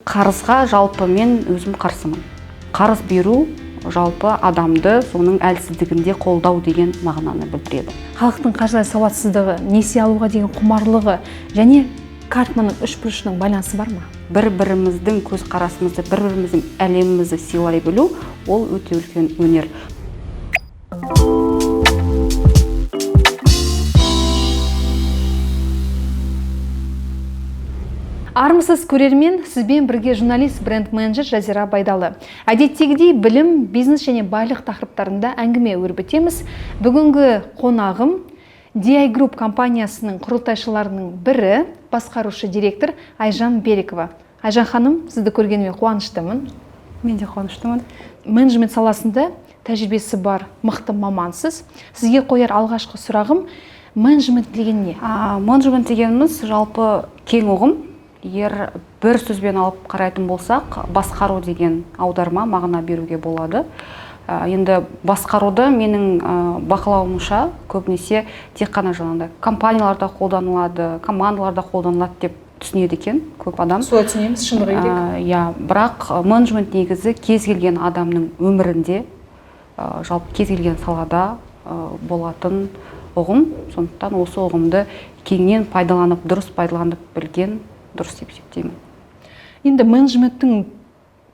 Қарызға жалпы мен өзім қарсымын. Қарыз беру жалпы адамды соның әлсіздігінде қолдау деген мағынаны білдіреді. Халықтың қаржылай сауатсыздығы, несие алуға деген құмарлығы және Картманның үш бұрышының байланысы бар ма? Бір-біріміздің көзқарасымызды, бір-біріміздің әлемімізді сыйлай білу, ол өте үлкен өнер. Армысыз көрермен, сізбен бірге журналист, бренд-менеджер Жазира Байдалы. Әдеттегідей білім, бизнес және байлық тақырыптарында әңгіме өрбітеміз. Бүгінгі қонағым DI Group компаниясының құрылтайшыларының бірі, басқарушы директор Айжан Берікова. Айжан ханым, сізді көргеніме қуаныштымын. Мен де қуаныштымын. Менеджмент саласында тәжірибесі бар мықты мамансыз. Сізге қояр алғашқы сұрағым, менеджмент деген не? Менеджмент дегеніміз жалпы кең ұғым. Егер бір сөзбен алып қарайтын болсақ, басқару деген аударма мағына беруге болады. Енді басқаруды менің бақылауымша көбінесе тек қана жаңағыдай компанияларда қолданылады, командаларда қолданылады деп түсінеді екен көп адам. Солай түсінеміз, шындығы керек. Иә, бірақ менеджмент негізі кез келген адамның өмірінде, жалпы кез келген салада болатын ұғым. Сондықтан осы ұғымды кеңінен пайдаланып, дұрыс пайдаланып білген дұрыс деп есептеймін. Енді менеджменттің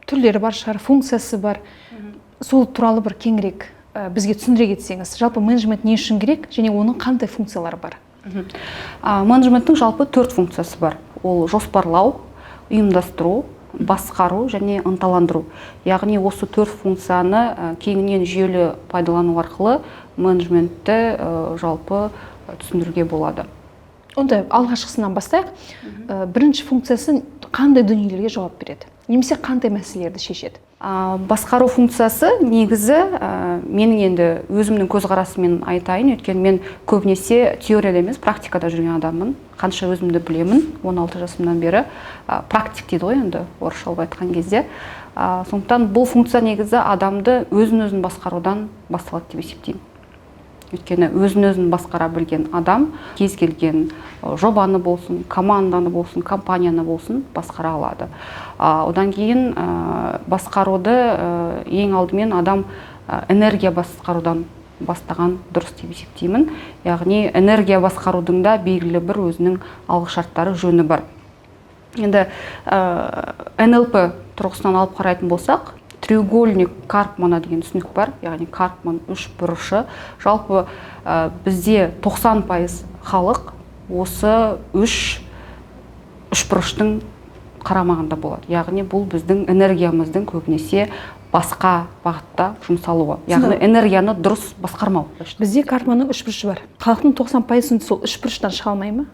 түрлері бар шығар, функциясы бар. Сол туралы бір кеңірек бізге түсіндіре кетсеңіз. Жалпы менеджмент не үшін керек және оның қандай функциялары бар? Менеджменттің жалпы 4 функциясы бар. Ол жоспарлау, ұйымдастыру, басқару және ынталандыру. Яғни осы 4 функцияны кеңінен жүйелі пайдалану арқылы менеджментті жалпы түсіндіруге болады. Онда алғашқысынан бастайық. Бірінші функциясы қандай дүниелерге жауап береді? Немесе қандай мәселелерді шешеді? Басқару функциясы негізі, менің енді өзімнің көзқарасыммен айтайын, өйткені мен көбінесе теорияда емес, практикада жүрген адаммын. Қанша өзімді білемін, 16 жасымнан бері, практик дейді ғой енді орысшалап айтқан кезде. Сондықтан бұл функция негізі адамды өзін-өзін басқарудан басталады деп есептеймін. Өйткені өзін-өзін басқара білген адам кез келген жобаны болсын, команданы болсын, компанияны болсын басқара алады. Одан кейін басқаруды ең алдымен адам энергия басқарудан бастаған дұрыс деп есептеймін. Яғни энергия басқарудың да белгілі бір өзінің алғышарттары, жөні бар. Енді НЛП тұрғысынан алып қарайтын болсақ, треугольник Карпмана деген түсінік бар, яғни Карпман үш бұрышы. Жалпы бізде 90% халық осы үш бұрыштың қарамағында болады. Яғни бұл біздің энергиямыздың көбінесе басқа бағытта жұмсалуы. Яғни энергияны дұрыс басқармау. Бізде Карпманның үш бұрышы бар. Халықтың 90% сол үш бұрыштан шыға алмай ма?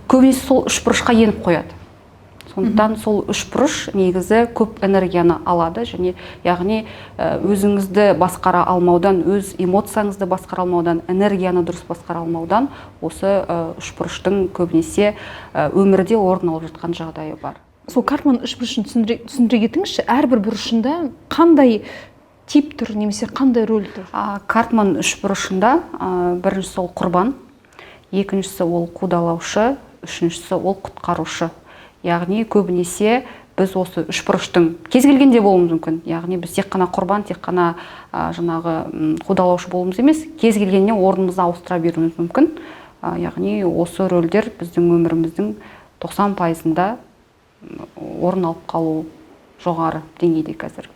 Көбінесе сол үш бұрышқа еніп қояды. Сондықтан сол үш бұрыш негізі көп энергияны алады және яғни өзіңізді басқара алмаудан, өз эмоцияңызды басқара алмаудан, энергияны дұрыс басқара алмаудан осы үш бұрыштың көбінесе өмірде орын алып жатқан жағдайы бар. Сол Карпман үш бұрышын түсіндіре кетіңізші, әрбір бұрышында қандай тип тұр немесе қандай рөл тұр? Карпман үш бұрышында біріншісі ол құрбан, екіншісі ол қудалаушы, үшіншісі ол құтқарушы. Яғни көбінесе біз осы үш бұрыштың кез келгенде болуымыз мүмкін. Яғни біз тек қана құрбан, тек қана жаңағы қудалаушы болуымыз емес, кез келгенде орнымызды ауыстыра беруіміз мүмкін. Яғни осы рөлдер біздің өміріміздің 90%-ында орын алып қалу жоғары деңгейде қазір.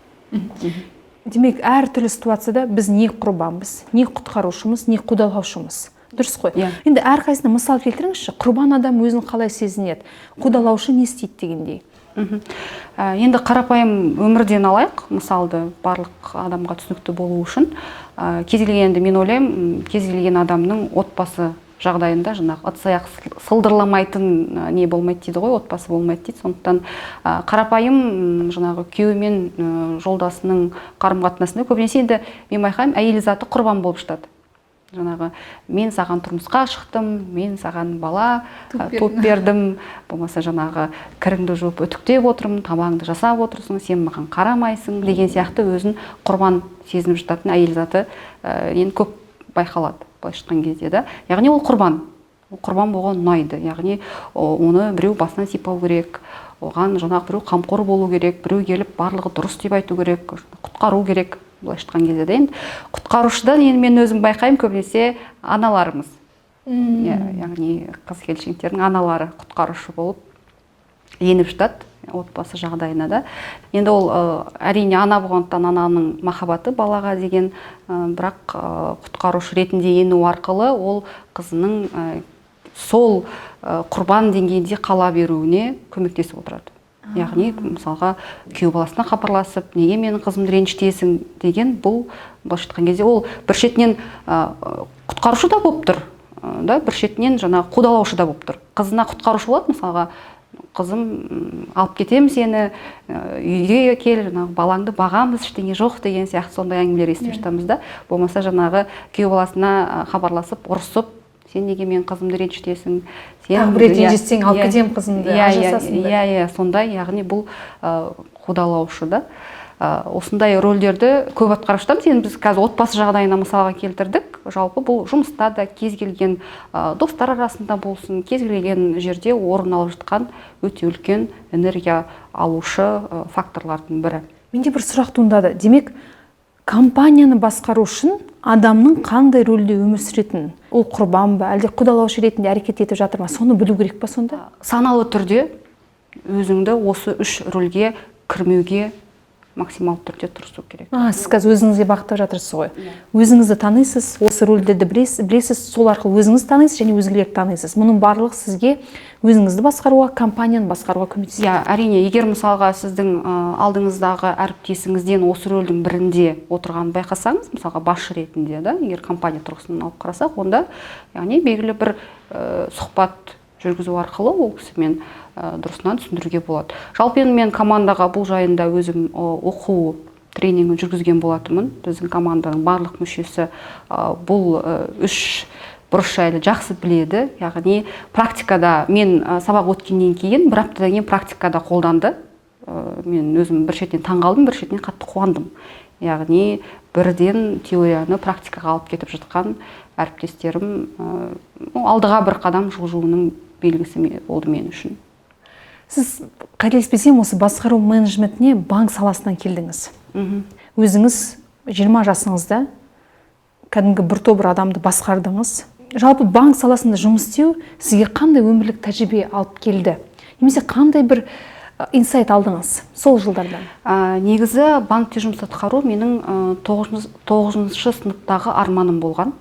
Демек, әртүрлі ситуацияда біз не құрбанбыз, не құтқарушымыз, не қудалаушымыз. Дұрыс қой. Yeah. Енді әрқайсысына мысал келтіріңізші, құрбан адам өзін қалай сезінеді, қудалаушы не істейді дегендей. Енді қарапайым өмірден алайық, мысалды барлық адамға түсінікті болу үшін. Кез келген, енді мен ойлаймын, кез келген адамның отбасы жағдайында жаңағы ыдыс аяқ сылдырламайтын не болмайды дейді ғой, отбасы болмайды дейді. Сондықтан қарапайым жаңағы күйеуі мен жолдасының қарым-қатынасында көбінесе енді мен байқаймын, әйел заты құрбан болып жатады. Жаңағы мен саған тұрмысқа шықтым, мен саған бала туып бердім, болмаса жаңағы кіріңді жуып үтіктеп отырмын, тамағыңды жасап отырсың, сен маған қарамайсың деген сияқты өзін құрбан сезініп жататын әйел заты енді көп байқалады былайша айтқан кезде да. Яғни ол құрбан, ол құрбан болған ұнайды. Яғни оны біреу басынан сипау керек, Оған жаңағы біреу қамқор болу керек, біреу келіп барлығы дұрыс деп айту керек, құтқару керек. Былайша айтқан кезде де енді құтқарушыдан енді мен өзім байқаймын, көбінесе аналарымыз, яғни қыз келіншектердің аналары құтқарушы болып еніп жатады отбасы жағдайына да. Енді ол әрине ана болғандықтан ананың махаббаты балаға деген, бірақ құтқарушы ретінде ену арқылы ол қызының сол құрбан деңгейінде қала беруіне көмектесіп отырады. Яғни мысалға күйеу баласына хабарласып, неге менің қызымды ренжітесің деген, бұл былайша айтқан кезде ол бір шетінен құтқарушы да болып тұр, да, бір шетінен жаңағы қудалаушы да болып тұр. Қызына құтқарушы болады, мысалға, қызым, алып кетемін сені, үйге кел, жаңағы балаңды бағамыз, ештеңе жоқ деген сияқты сондай әңгімелер естіп жатамыз да. Болмаса жаңағы күйеу баласына хабарласып, ұрысып, сен неге менің қызымды ренжітесің, сен тағы бір рет ренжітсең, алып кетемін қызымды, ажырасасың. Иә, сондай, яғни бұл қудалаушы да. Осындай рөлдерді көп атқарып жатамыз. Енді біз қазір отбасы жағдайына мысалға келтірдік. Жалпы бұл жұмыста да, кез келген достар арасында болсын, кез келген жерде орын алып жатқан өте үлкен энергия алушы факторлардың бірі. Менде бір сұрақ туындады. Демек, компанияны басқару үшін адамның қандай рөлде өмір сүретінін, ол құрбан ба, әлде қудалаушы ретінде әрекет етіп жатыр ма, соны білу керек па сонда? Саналы түрде өзіңді осы үш рөлге кірмеуге максималды түрде тырысу керек. Сіз қазір өзіңізге бағыттап жатырсыз ғой. Өзіңізді танисыз, осы рөлдерді білесіз, сол арқылы өзіңізді танисыз және өзгелерді танисыз. Мұның барлығы сізге өзіңізді басқаруға, компанияны басқаруға көмектеседі. Иә, әрине, егер мысалға сіздің алдыңыздағы әріптесіңізден осы рөлдің бірінде отырғанын байқасаңыз, мысалға басшы ретінде, да, егер компания тұрғысынан алып қарасақ, онда яғни белгілі бір сұхбат жүргізу арқылы ол кісімен дұрысынан түсіндіруге болады. Жалпы енді мен командаға бұл жайында өзім оқу тренингін жүргізген болатынмын. Біздің команданың барлық мүшесі бұл үш бұрыш жайлы жақсы біледі. Яғни практикада мен сабақ өткеннен кейін бір аптадан кейін практикада қолданды. Мен өзім бір шетінен таңғалдым, бір шетінен қатты қуандым. Яғни бірден теорияны практикаға алып кетіп жатқан әріптестерім алдыға бір қадам жылжуының белгісі болды мен үшін. Сіз, қателеспесем, осы басқару менеджментіне банк саласынан келдіңіз. Өзіңіз 20 жасыңызда кәдімгі бір тобыр адамды басқардыңыз. Жалпы банк саласында жұмыс істеу сізге қандай өмірлік тәжірибе алып келді? Немесе қандай бір инсайт алдыңыз сол жылдардан? Негізі банкте жұмыс атқару менің 9-шы сыныптағы арманым болған.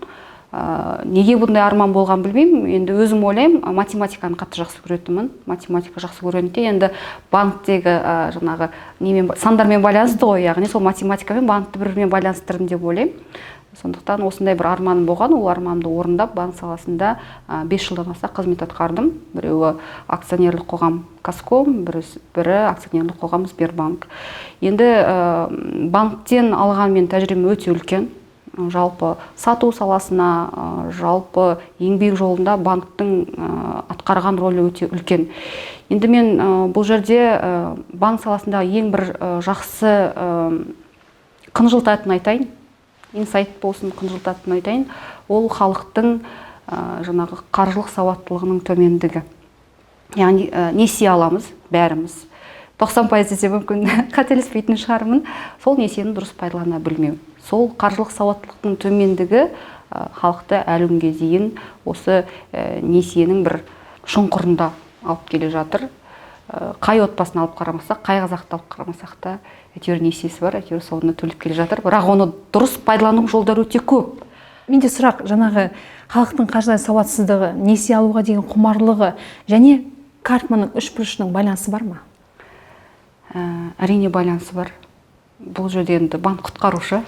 Неге бұндай арман болған білмеймін. Енді өзім ойлаймын, математиканы қатты жақсы көретінмін. Математика жақсы көргендіктен енді банктегі жаңағы немен, сандармен байланысты ғой, яғни сол математика мен банкті бір-бірімен байланыстырдым деп ойлаймын. Сондықтан осындай бір арманым болған. Ол арманымды орындап банк саласында 5 жылдан аса қызмет атқардым. Біреуі акционерлік қоғам Казком, бірі акционерлік қоғам Сбербанк. Енді банктен алған мен тәжірибем өте үлкен. Жалпы сату саласына, жалпы еңбек жолында банктің атқарған рөлі өте үлкен. Енді мен бұл жерде банк саласындағы ең бір жақсы қынжылтатын айтайын, инсайт болсын қынжылтатын айтайын, ол халықтың жаңағы қаржылық сауаттылығының төмендігі. Яғни несие аламыз бәріміз. 90% десе мүмкін қателеспейтін шығармын. Сол несиені дұрыс пайдалана білмеу. Сол қаржылық сауаттылықтың төмендігі халықты әлі күнге дейін осы несиенің бір шұңқырында алып келе жатыр. Қай отбасын алып қарамасақ, қай қазақты алып қарамасақ та әйтеуір несиесі бар, әйтеуір соны төлеп келе жатыр. Бірақ оны дұрыс пайдалану жолдары өте көп. Менде сұрақ, жаңағы халықтың қаржылай сауатсыздығы, несие алуға деген құмарлығы және Карпманның үш бұрышының байланысы бар ма? Әрине байланысы бар. Бұл жерде енді банк құтқарушы.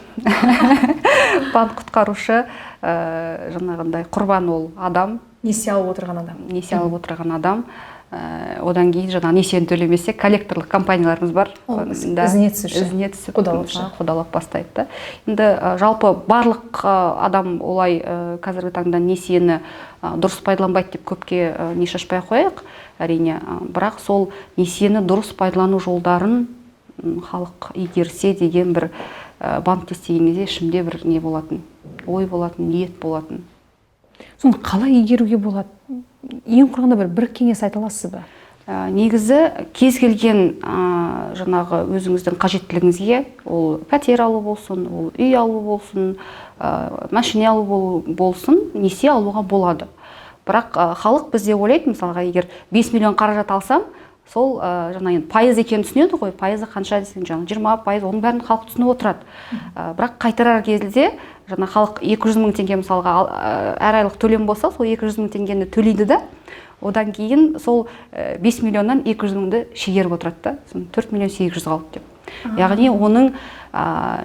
Банк құтқарушы, жаңағындай құрбан ол адам. Несие алып отырған адам. Несие алып отырған адам. Одан кейін жаңа несиені төлемесе коллекторлық компанияларымыз бар. Ізіне түсуші. Ізіне түсіп, Қудалаушы. Қудалап бастайды да. Енді жалпы барлық адам олай қазіргі таңда несиені дұрыс пайдаланбайды деп көпке не шашпай қояйық, әрине. Бірақ сол несиені дұрыс пайдалану жолдарын халық игерсе деген бір банкте істеген кезде ішімде бір не болатын, ой болатын, ниет болатын. Соны қалай игеруге болады? Ең құрығанда бір кеңес айта аласыз ба? Негізі кез келген жаңағы өзіңіздің қажеттілігіңізге, ол пәтер алу болсын, ол үй алу болсын, машина алу болсын, несие алуға болады. Бірақ халық бізде ойлайды, мысалға, егер 5 миллион қаражат алсам, сол жаңа енді пайыз екенін түсінеді ғой, пайызы қанша десең, жаңа 20%, оның бәрін халық түсініп отырады. Бірақ қайтарар кезде жаңа халық 200 мың теңге мысалға әр айлық төлем болса, сол 200 мың теңгені төлейді да, одан кейін сол 5 миллионнан 200 мыңды шегеріп отырады да, соны 4 миллион 800 қалды деп. Яғни оның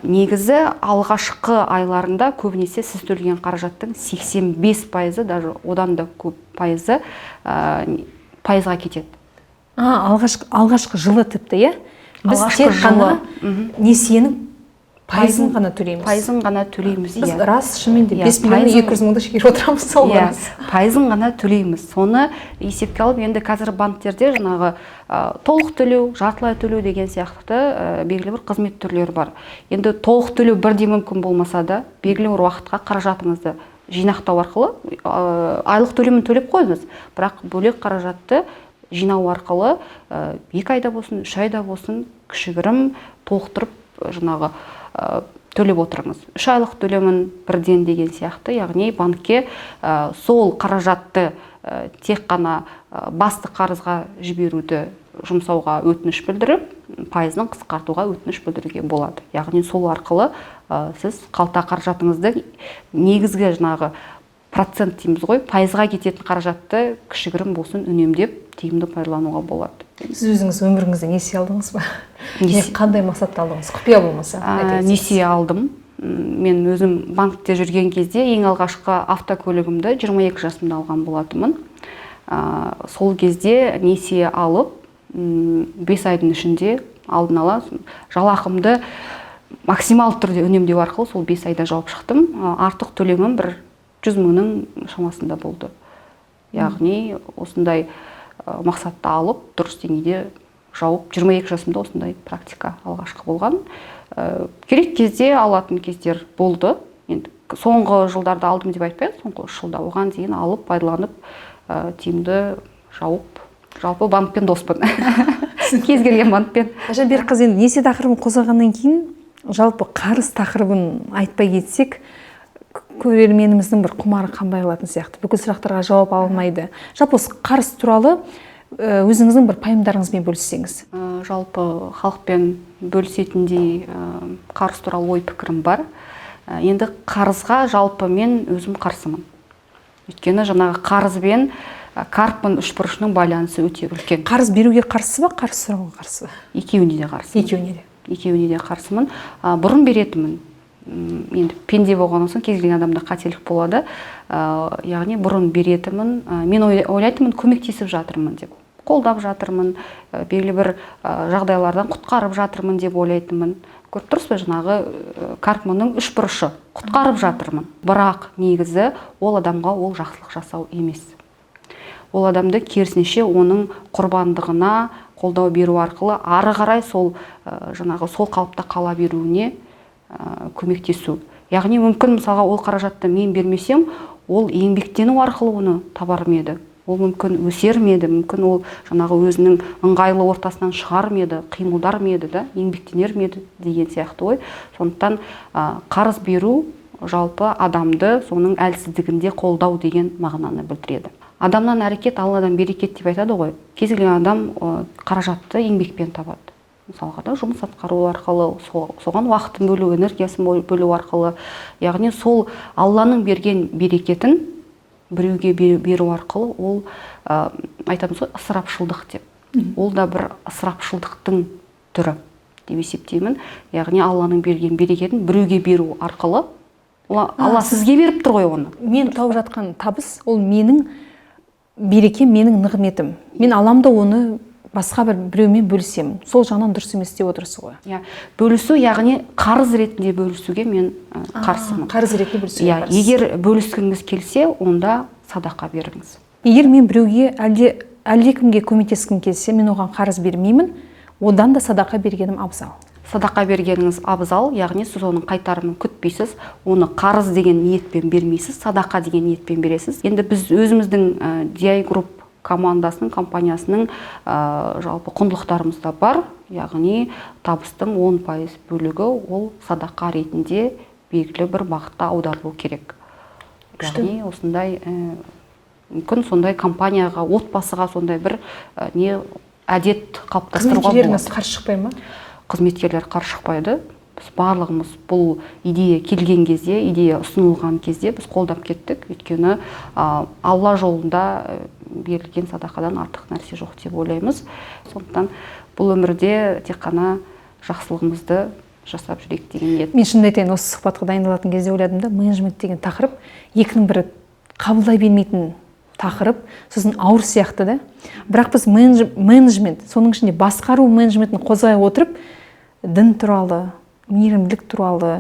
негізі алғашқы айларында көбінесе сіз төлеген қаражаттың 85%, даже одан да көп пайызы пайызға кетеді. Алғашқы жылы тіпті, иә? Біз Алғашқы тек қана жылы. Несиенің пайызын ғана төлейміз. Пайызын ғана төлейміз, Біз иә. рас, шынымен де Иә, 5 миллион 200 мыңды шегеріп отырамыз, сол Иә, рас. пайызын ғана төлейміз. Соны есепке алып, енді қазір банктерде жаңағы толық төлеу, жартылай төлеу деген сияқты белгілі бір қызмет түрлері бар. Енді толық төлеу бірден мүмкін болмаса да, белгілі бір уақытқа қаражатыңызды жинақтау арқылы, айлық төлемін төлеп қойыңыз, бірақ бөлек қаражатты жинау арқылы 2 айда болсын, 3 айда болсын кішігірім толықтырып жаңағы төлеп отырыңыз. 3 айлық төлемін бірден деген сияқты, яғни банкке сол қаражатты тек қана басты қарызға жіберуді жұмсауға өтініш білдіріп, пайызын қысқартуға өтініш білдіруге болады. Яғни сол арқылы сіз қалта қаражатыңызды негізгі жаңағы процент дейміз ғой, пайызға кететін қаражатты кішігірім болсын үнемдеп тиімді пайдалануға болады. Сіз өзіңіз өміріңізде несие алдыңыз ба? Несие. Не, қандай мақсатта алдыңыз? Құпия болмаса, айта кетсеңіз. Несие алдым. Мен өзім банкте жүрген кезде ең алғашқы автокөлігімді 22 жасымда алған болатынмын. Сол кезде несие алып, 5 айдың ішінде алдын ала жалақымды максималды түрде үнемдеу арқылы сол 5 айда жауып шықтым. Артық төлемім бір 100 мыңның шамасында болды. Яғни осындай мақсатты алып, дұрыс деңгейде жауып, 22 жасымда осындай практика алғашқы болған. Керек кезде алатын кездер болды. Енді соңғы жылдарда алдым деп айтпаймын, соңғы 3 жылда оған дейін алып, пайдаланып, тиімді жауып, жалпы банкпен доспын. Кез келген банкпен. Айжан Берікқызы, енді несие тақырыбын қозғағаннан кейін жалпы қарыз тақырыбын айтпай кетсек, көрерменіміздің бір құмары қанбай қалатын сияқты. Бүкіл сұрақтарға жауап ала алмайды. Жалпы осы қарыз туралы өзіңіздің бір пайымдарыңызбен бөліссеңіз. Жалпы халықпен бөлісетіндей қарыз туралы ой пікірім бар. Енді қарызға жалпы мен өзім қарсымын. Өйткені жаңағы қарыз бен Карпман үшбұрышының байланысы өте үлкен. Қарыз беруге қарсы ба, қарыз сұрауға қарсы ба? Екеуіне де қарсымын. Екеуіне де. Екеуіне де қарсымын. Бұрын беретінмін. Енді пенде болғаннан соң кез келген адамда қателік болады. Яғни бұрын беретінмін. Мен ойлайтынмын, көмектесіп жатырмын деп. Қолдап жатырмын, белгілі бір жағдайлардан құтқарып жатырмын деп ойлайтынмын. Көріп тұрсыз ба, жаңағы Карпманның үш бұрышы, құтқарып жатырмын. Бірақ негізі ол адамға ол жақсылық жасау емес. Ол адамды керісінше оның құрбандығына қолдау беру арқылы ары қарай сол жаңағы сол қалыпта қала беруіне көмектесу. Яғни мүмкін мысалға ол қаражатты мен бермесем, ол еңбектену арқылы оны табар ма еді? Ол мүмкін өсер ме еді, мүмкін ол жаңағы өзінің ыңғайлы ортасынан шығар ма еді, қимылдар ма еді, да, еңбектенер ме еді деген сияқты ой. Сондықтан қарыз беру жалпы адамды соның әлсіздігінде қолдау деген мағынаны білдіреді. Адамнан әрекет, Алладан берекет деп айтады ғой. Кез келген адам қаражатты еңбекпен табады. Мысалға да жұмыс атқару арқылы, соған уақытын бөлу, энергиясын бөлу арқылы, яғни сол Алланың берген берекетін біреуге беру арқылы ол, айтамыз ғой, ысырапшылдық деп. Ол да бір ысырапшылдықтың түрі деп есептеймін. Яғни Алланың берген берекетін біреуге беру арқылы, Алла сізге беріп тұр ғой оны. Мен тауып жатқан табыс, ол менің берекем, менің нығметім. Мен алам да оны басқа бір біреумен бөлісемін. Сол жағынан дұрыс емес деп отырсыз ғой. Иә, бөлісу, яғни қарыз ретінде бөлісуге мен қарсымын. Қарыз ретінде бөлісуге Иә, қарсысыз. егер бөліскіңіз келсе, онда садақа беріңіз. Егер мен біреуге әлдекімге көмектескім келсе, мен оған қарыз бермеймін, одан да садақа бергенім абзал. Садақа бергеніңіз абзал, яғни сіз оның қайтарымын күтпейсіз, оны қарыз деген ниетпен бермейсіз, садақа деген ниетпен бересіз. Енді біз өзіміздің DI Group командасының, компаниясының жалпы құндылықтарымызда бар, яғни табыстың 10% бөлігі ол садақа ретінде белгілі бір бағытта аударылу керек. Яғни осындай мүмкін сондай компанияға, отбасыға сондай бір не әдет қалыптастыруға болады. Қызметкерлеріңіз қарсы шықпай ма? Қызметкерлер қарсы шықпайды. Біз барлығымыз бұл идея келген кезде, идея ұсынылған кезде біз қолдап кеттік. Өйткені Алла жолында берілген садақадан артық нәрсе жоқ деп ойлаймыз. Сондықтан бұл өмірде тек қана жақсылығымызды жасап жүрейік деген ниет. Мен шынымды айтайын, осы сұхбатқа дайындалатын кезде ойладым да, менеджмент деген тақырып екінің бірі қабылдай бермейтін тақырып, сосын ауыр сияқты да. Бірақ біз менеджмент, соның ішінде басқару менеджментін қозғай отырып, дін туралы, мейірімділік туралы,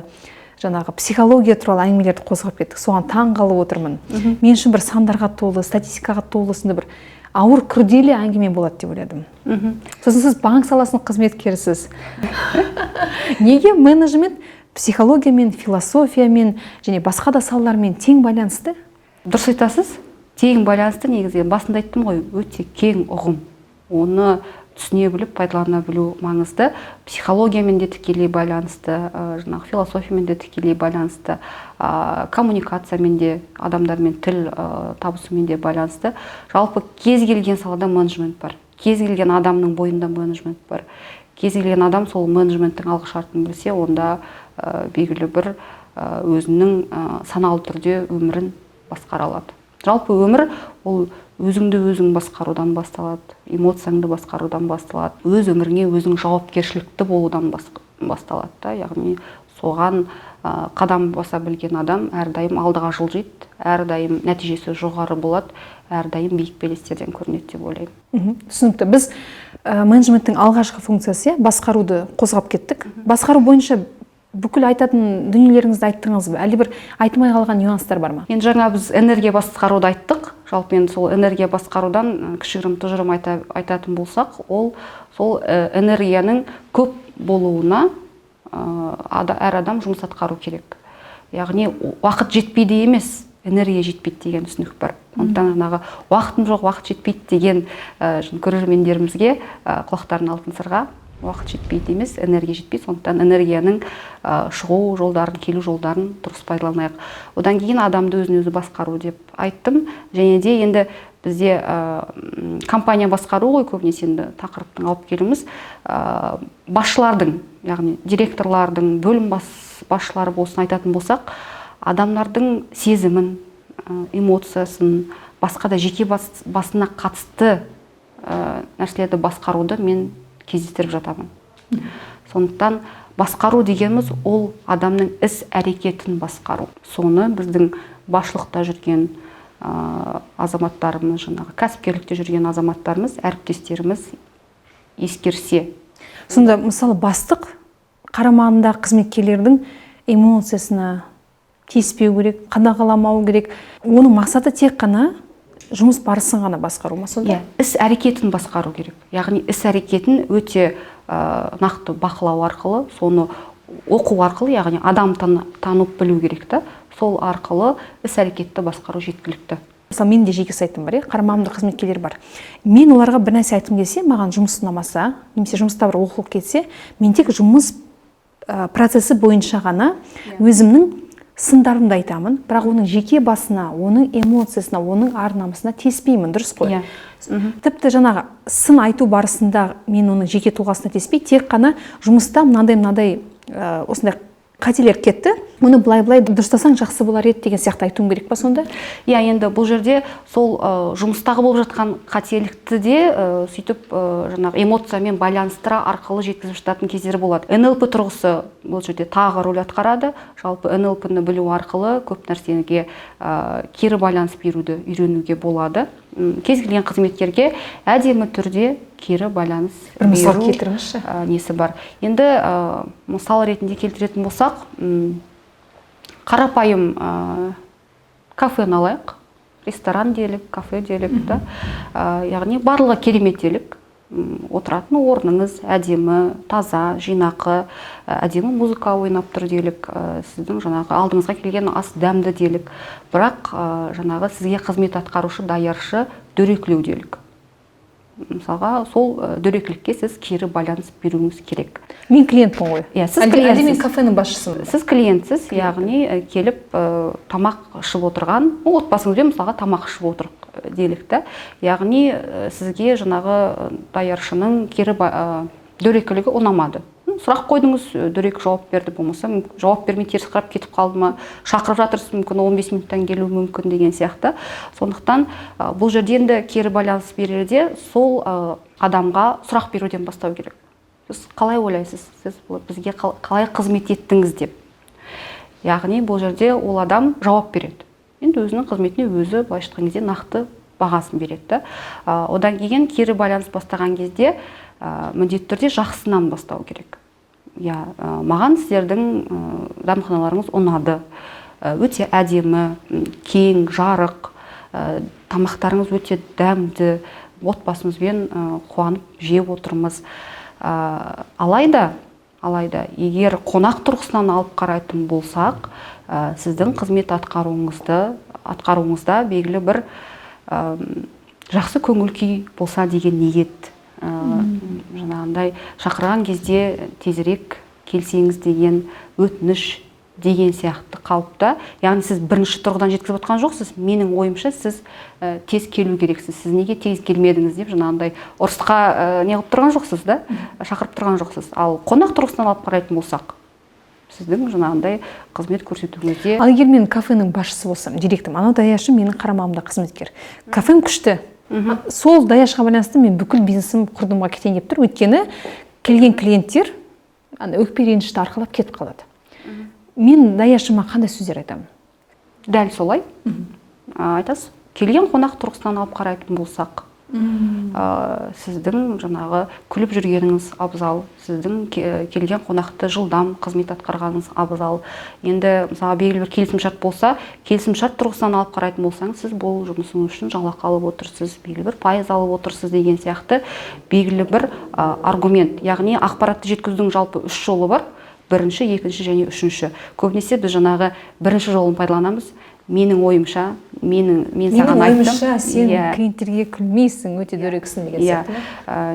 жаңағы психология туралы әңгімелерді қозғап кеттік. Соған таң қалып отырмын. Мен үшін бір сандарға толы, статистикаға толы сондай бір ауыр, күрделі әңгіме болады деп ойладым. Сосын сіз банк саласының қызметкерісіз. Неге менеджмент психологиямен, философиямен және басқа да салалармен тең байланысты? Дұрыс айтасыз, тең байланысты. Негізі басында айттым ғой, өте кең ұғым. Оны түсіне біліп, пайдалана білу маңызды. Психологиямен де тікелей байланысты, жаңағы философиямен де тікелей байланысты, коммуникациямен де, адамдармен тіл табысумен де байланысты. Жалпы кез келген салада менеджмент бар. Кез келген адамның бойында менеджмент бар. Кез келген адам сол менеджменттің алғы шартын білсе, онда белгілі бір өзінің саналы түрде өмірін басқара алады. Жалпы өмір ол өзіңді өзің басқарудан басталады, эмоцияңды басқарудан басталады, өз өміріңе өзің жауапкершілікті болудан басталады да. Яғни соған қадам баса білген адам әрдайым алдыға жылжиды, әрдайым нәтижесі жоғары болады, әрдайым биік белестерден көрінеді деп ойлаймын. Түсінікті. Біз менеджменттің алғашқы функциясы, басқаруды қозғап кеттік. Басқару бойынша бүкіл айтатын дүниелеріңізді айттыңыз ба? Әлде бір айтмай қалған нюанстар бар ма? Енді жаңа біз энергия басқаруды айттық. Жалпы енді сол энергия басқарудан кішігірім тұжырым айтатын болсақ, ол сол энергияның көп болуына әр адам жұмыс атқару керек. Яғни уақыт жетпейді емес, энергия жетпейді деген түсінік бар. Сондықтан жаңағы уақытым жоқ, уақыт жетпейді деген көрермендерімізге құлақтарын алтын сырға, уақыт жетпейді емес, энергия жетпейді. Сондықтан энергияның шығу жолдарын, келу жолдарын дұрыс пайдаланайық. Одан кейін адамды өзін өзі басқару деп айттым. Және де енді бізде компания басқару ғой көбінесе енді тақырыптың алып келуіміз, басшылардың, яғни директорлардың, бөлім басшылары болсын айтатын болсақ, адамдардың сезімін, эмоциясын, басқа да жеке басына қатысты нәрселерді басқаруды мен кездестіріп жатамын. Сондықтан басқару дегеніміз ол адамның іс әрекетін басқару. Соны біздің басшылықта жүрген азаматтарымыз, жаңағы кәсіпкерлікте жүрген азаматтарымыз, әріптестеріміз ескерсе. Сонда мысалы бастық қарамағындағы қызметкерлердің эмоциясына тиіспеу керек, қадағаламау керек. Оның мақсаты тек қана жұмыс барысын ғана басқару ма сонда? Иә, іс әрекетін басқару керек. Яғни іс әрекетін өте нақты бақылау арқылы, соны оқу арқылы, яғни адам танып білу керек та, сол арқылы іс әрекетті басқару жеткілікті. Мысалы, менің де жеке сайтым бар, қарамағымда қызметкерлер бар. Мен оларға бір нәрсе айтқым келсе, маған жұмыс ұнамаса, немесе жұмыста бір олқылық кетсе, мен тек жұмыс процесі бойынша ғана өзімнің сындарымды айтамын, бірақ оның жеке басына, оның эмоциясына, оның ар-намысына тиіспеймін, дұрыс қой? Тіпті жаңағы сын айту барысында мен оның жеке тұлғасына тиіспей, тек қана жұмыста мынандай-мынандай осындай қателер кетті, оны былай-былай дұрыстасаң жақсы болар еді деген сияқты айтуым керек па сонда? Иә, енді бұл жерде сол жұмыстағы болып жатқан қателікті де сөйтіп жаңағы эмоциямен байланыстыра арқылы жеткізіп жататын кездер болады. НЛП тұрғысы бұл жерде тағы рөл атқарады. Жалпы НЛП-ны білу арқылы көп нәрсеге кері байланыс беруді үйренуге болады. Кез келген қызметкерге әдемі түрде кері байланыс Бір мысал беру, келтіріңізші. Несі бар. Енді мысал ретінде келтіретін болсақ, қарапайым кафені алайық, ресторан делік, кафе делік, да? Яғни барлығы керемет делік. Отыратын орныңыз әдемі, таза, жинақы, әдемі музыка ойнап тұр делік, сіздің жаңағы алдыңызға келген ас дәмді делік. Бірақ жаңағы сізге қызмет атқарушы даяршы Дөрекілеу делік. Мысалға, сол дөрекілікке сіз кері байланыс беруіңіз керек. Мен клиентпін ғой. Иә, сіз клиентсіз. Әлде мен кафенің басшысымын? Сіз клиентсіз, яғни келіп тамақ ішіп отырған, отбасыңызбен мысалға тамақ ішіп отырық делік та. Яғни сізге жаңағы даяршының кері дөрекілігі ұнамады. Сұрақ қойдыңыз, дөрекі жауап берді, болмаса жауап бермей теріс қарап кетіп қалды ма, шақырып жатырсыз, мүмкін 15 минуттан келуі мүмкін деген сияқты. Сондықтан бұл жерде енді кері байланыс берерде сол адамға сұрақ беруден бастау керек. Сіз қалай ойлайсыз, сіз бізге қалай қызмет еттіңіз деп. Яғни бұл жерде ол адам жауап береді. Енді өзінің қызметіне өзі былайша айтқан кезде нақты бағасын береді да. Одан кейін кері байланыс бастаған кезде міндетті түрде жақсынан бастау керек. Иә, маған сіздердің дәмханаларыңыз ұнады. Өте әдемі, кең, жарық, тамақтарыңыз өте дәмді, отбасымызбен қуанып жеп отырмыз. Алайда, егер қонақ тұрғысынан алып қарайтын болсақ, сіздің қызмет атқаруыңызда белгілі бір жақсы көңіл күй болса деген ниет. Жаңағындай шақырған кезде тезірек келсеңіз деген өтініш деген сияқты қалыпта. Яғни сіз бірінші тұрғыдан жеткізіп отқан жоқсыз, менің ойымша сіз тез келу керексіз, сіз неге тез келмедіңіз деп жаңағындай ұрысқа не қылып тұрған жоқсыз да, шақырып тұрған жоқсыз. Ал қонақ тұрғысынан алып қарайтын болсақ, сіздің жаңағындай қызмет көрсетуіңізде. Ал егер мен кафенің басшысы болсам, директорым, анау даяшы менің қарамағымда қызметкер. Кафем күшті. Сол даяшыға байланысты мен бүкіл бизнесім құрдымға кетейін деп тұр. Өйткені келген клиенттер өкпе ренішті арқалап кетіп қалады. Мен даяшыма қандай сөздер айтамын? Дәл солай. Айтасыз, келген қонақ тұрғысынан алып қарайтын болсақ, сіздің жаңағы күліп жүргеніңіз абзал, сіздің келген қонақты жылдам қызмет атқарғаныңыз абзал. Енді мысалы белгілі бір келісімшарт болса, келісімшарт тұрғысынан алып қарайтын болсаңыз, сіз бұл жұмысыңыз үшін жалақы алып отырсыз, белгілі бір пайыз алып отырсыз деген сияқты белгілі бір аргумент. Яғни ақпаратты жеткізудің жалпы үш жолы бар. Бірінші, екінші және үшінші. Көбінесе біз жаңағы бірінші жолын пайдаланамыз. Менің ойымша, мен саған айттым. Менің ойымша, сен клиенттерге күлмейсің, өте дөрекісің деген сияқты.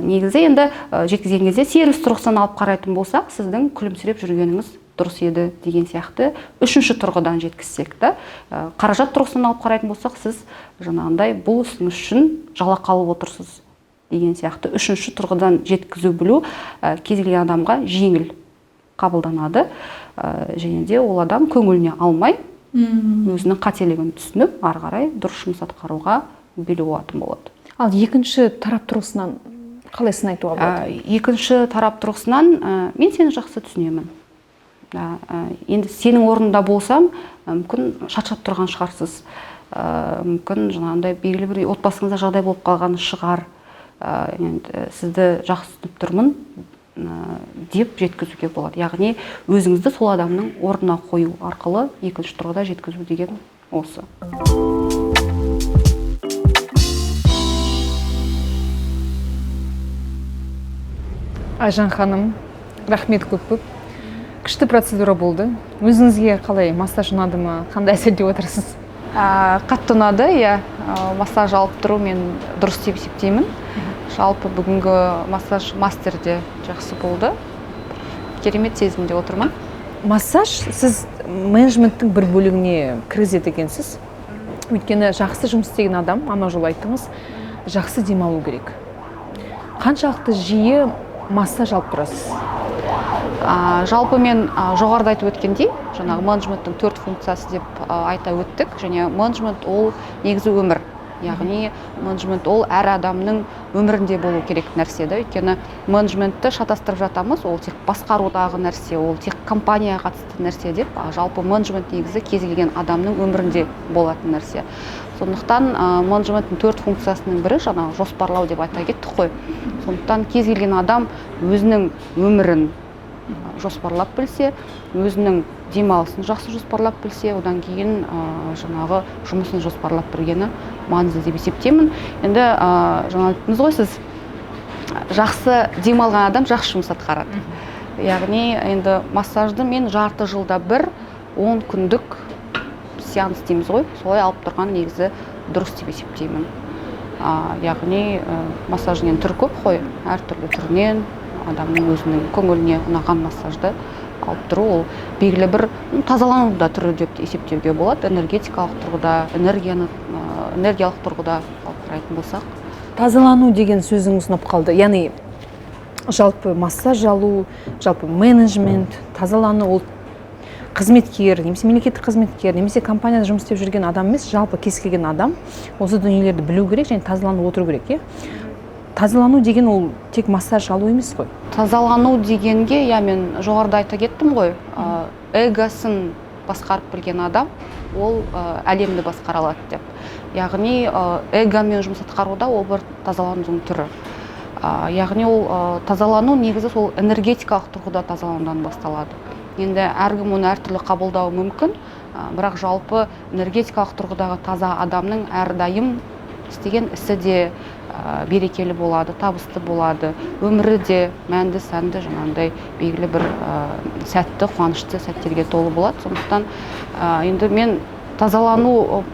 Негізі енді жеткізген кезде сервис тұрғысынан алып қарайтын болсақ, сіздің күлімсіреп жүргеніңіз дұрыс еді деген сияқты. Үшінші тұрғыдан жеткізсек та, қаражат тұрғысынан алып қарайтын болсақ, сіз жаңағындай бұл ісіңіз үшін жалақы алып отырсыз деген сияқты. Үшінші тұрғыдан жеткізу білу кез келген адамға жеңіл қабылданады. Және де ол адам көңіліне алмай, өзінің қателігін түсініп, ары қарай дұрыс жұмыс атқаруға бел буатын болады. Ал екінші тарап тұрғысынан қалай сын айтуға болады? Екінші тарап тұрғысынан мен сені жақсы түсінемін. Енді сенің орнында болсам, мүмкін шаршап тұрған шығарсыз, мүмкін жаңағындай белгілі бір отбасыңызда жағдай болып қалған шығар. Енді сізді жақсы түсініп тұрмын деп жеткізуге болады. Яғни өзіңізді сол адамның орнына қою арқылы екінші тұрғыда жеткізу деген осы. Айжан ханым, рахмет көп-көп. Күшті процедура болды. Өзіңізге қалай, массаж ұнады ма? Қандай әсерде отырсыз? Қатты ұнады, иә. Массаж алып тұру мен дұрыс деп есептеймін. Жалпы бүгінгі массаж мастерде жақсы болды. Керемет сезімде отырмын. Массаж сіз менеджменттің бір бөлігіне кіргізеді екенсіз. Өйткені жақсы жұмыс істеген адам, ана жолы айттыңыз, жақсы демалу керек. Қаншалықты жиі массаж алып тұрасыз? Жалпы мен жоғарыда айтып өткендей, жаңағы менеджменттің 4 функциясы деп айта өттік. Және менеджмент ол негізі өмір. Яғни менеджмент ол әр адамның өмірінде болу керек нәрсе да. Өйткені менеджментті шатастырып жатамыз, ол тек басқарудағы нәрсе, ол тек компанияға қатысты нәрсе деп. Жалпы менеджмент негізі кез келген адамның өмірінде болатын нәрсе. Сондықтан менеджменттің 4 функциясының бірі жаңағы жоспарлау деп айта кеттік қой. Сондықтан кез келген адам өзінің өмірін жоспарлап білсе, өзінің демалысын жақсы жоспарлап білсе, одан кейін жаңағы жұмысын жоспарлап білгені маңызды деп есептеймін. Енді жаңа айттыңыз ғой сіз, жақсы демалған адам жақсы жұмыс атқарады. Яғни енді массажды мен жарты жылда бір 10 күндік сеанс дейміз ғой, солай алып тұрған негізі дұрыс деп есептеймін. Яғни массаждың енді түрі көп қой, әртүрлі түрінен адамның өзінің көңіліне ұнаған массажды алып тұру, ол белгілі бір тазалану да түрі деп есептеуге болады. Энергетикалық тұрғыда, энергиялық тұрғыда алып қарайтын болсақ. Тазалану деген сөзіңіз ұнап қалды. Яғни жалпы массаж алу, жалпы менеджмент, тазалану ол қызметкер, немесе мемлекеттік қызметкер, немесе компанияда жұмыс істеп жүрген адам емес, жалпы кез келген адам осы дүниелерді білу керек және тазаланып отыру керек, иә? Тазалану деген ол тек массаж алу емес қой. Тазалану дегенге, иә, мен жоғарыда айта кеттім ғой, эгосын басқарып білген адам ол әлемді басқара алады деп. Яғни эгомен жұмыс атқаруда ол бір тазаланудың түрі. Яғни ол тазалану негізі сол энергетикалық тұрғыда тазаланудан басталады. Енді әркім оны әртүрлі қабылдауы мүмкін, бірақ жалпы энергетикалық тұрғыдағы таза адамның әрдайым істеген ісі де берекелі болады, табысты болады, өмірі де мәнді, сәнді, жаңағындай белгілі бір сәтті, қуанышты сәттерге толы болады. Сондықтан енді мен тазалану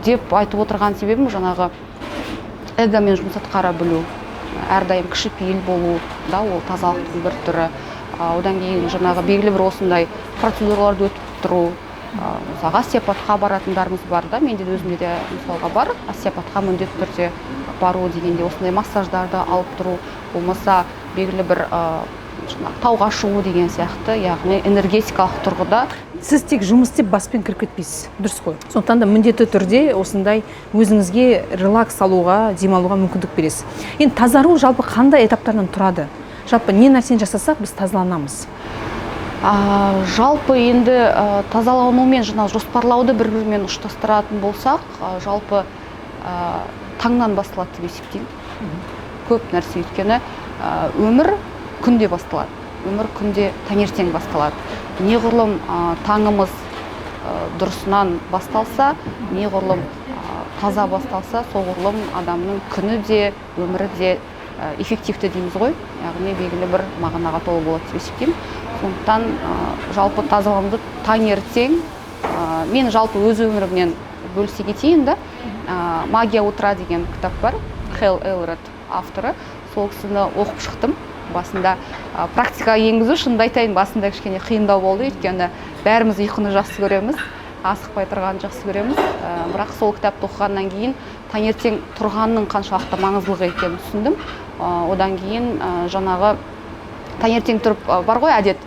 деп айтып отырған себебім жаңағы эгомен жұмыс атқара білу, әрдайым кішіпейіл болу, да, ол тазалықтың бір түрі. Одан кейін жаңағы белгілі бір осындай процедураларды өтіп тұру, мысалға остеопатқа баратындарымыз бар да, менде де өзімде де мысалға бар, остеопатқа міндетті түрде бару дегенде осындай массаждарды алып тұру, болмаса белгілі бір жаңағы тауға шығу деген сияқты, яғни энергетикалық тұрғыда. Сіз тек жұмыс істеп баспен кіріп кетпейсіз, дұрыс қой? Сондықтан да міндетті түрде осындай өзіңізге релакс алуға, демалуға мүмкіндік бересіз. Енді тазару жалпы қандай этаптардан тұрады? Жалпы не нәрсені жасасақ біз тазаланамыз? Жалпы енді тазалану мен жаңа жоспарлауды бір-бірімен ұштастыратын болсақ, жалпы таңнан басталады деп есептеймін. Көп нәрсе, өйткені өмір күнде басталады. Өмір күнде таңертең басталады. Неғұрлым таңымыз дұрысынан басталса, неғұрлым таза басталса, соғұрлым адамның күні де, өмірі де эффективті дейміз ғой, яғни белгілі бір мағынаға толы болады деп есептеймін. Сондықтан жалпы тазалануды таңертең, мен жалпы өз өмірімнен бөлісе кетейін да, Магия утра деген кітап бар, Хэл Элрод авторы, сол кісіні оқып шықтым. Басында практикаға енгізу, шынымды айтайын, басында кішкене қиындау болды, өйткені бәріміз ұйқыны жақсы көреміз, асықпай тұрғанды жақсы көреміз. Бірақ сол кітапты оқығаннан кейін таңертең тұрғанның қаншалықты маңыздылығы екенін түсіндім. Одан кейін жаңағы таңертең тұрып, бар ғой әдет,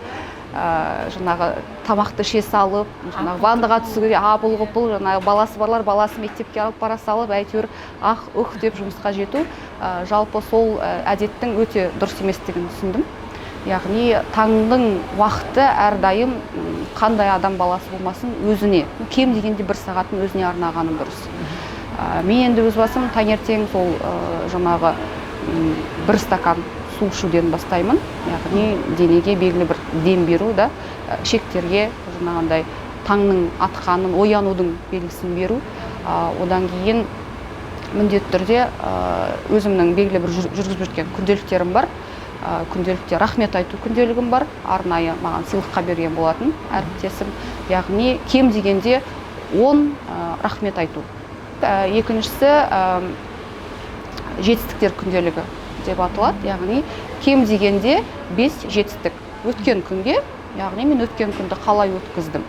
жаңағы тамақты іше салып, жаңағы ваннаға түсуге апыл-ғұпыл, жаңағы баласы барлар баласы мектепке алып бара салып, әйтеуір ах ух деп жұмысқа жету, жалпы сол әдеттің өте дұрыс еместігін түсіндім. Яғни таңның уақыты әрдайым, қандай адам баласы болмасын өзіне, кем дегенде бір сағатын өзіне арнағаным дұрыс. Мен енді өз басым таңертең сол жаңағы бір стакан су ішуден бастаймын, яғни денеге белгілі бір дем беру да, ішектерге жаңағындай таңның атқанын, оянудың белгісін беру. Одан кейін міндетті түрде өзімнің белгілі бір жүргізіп жүрген күнделіктерім бар. Күнделікте рахмет айту күнделігім бар, арнайы маған сыйлыққа берген болатын әріптесім. Яғни кем дегенде 10 рахмет айту. Екіншісі, жетістіктер күнделігі деп аталады, яғни кем дегенде 5 жетістік өткен күнге, яғни мен өткен күнді қалай өткіздім,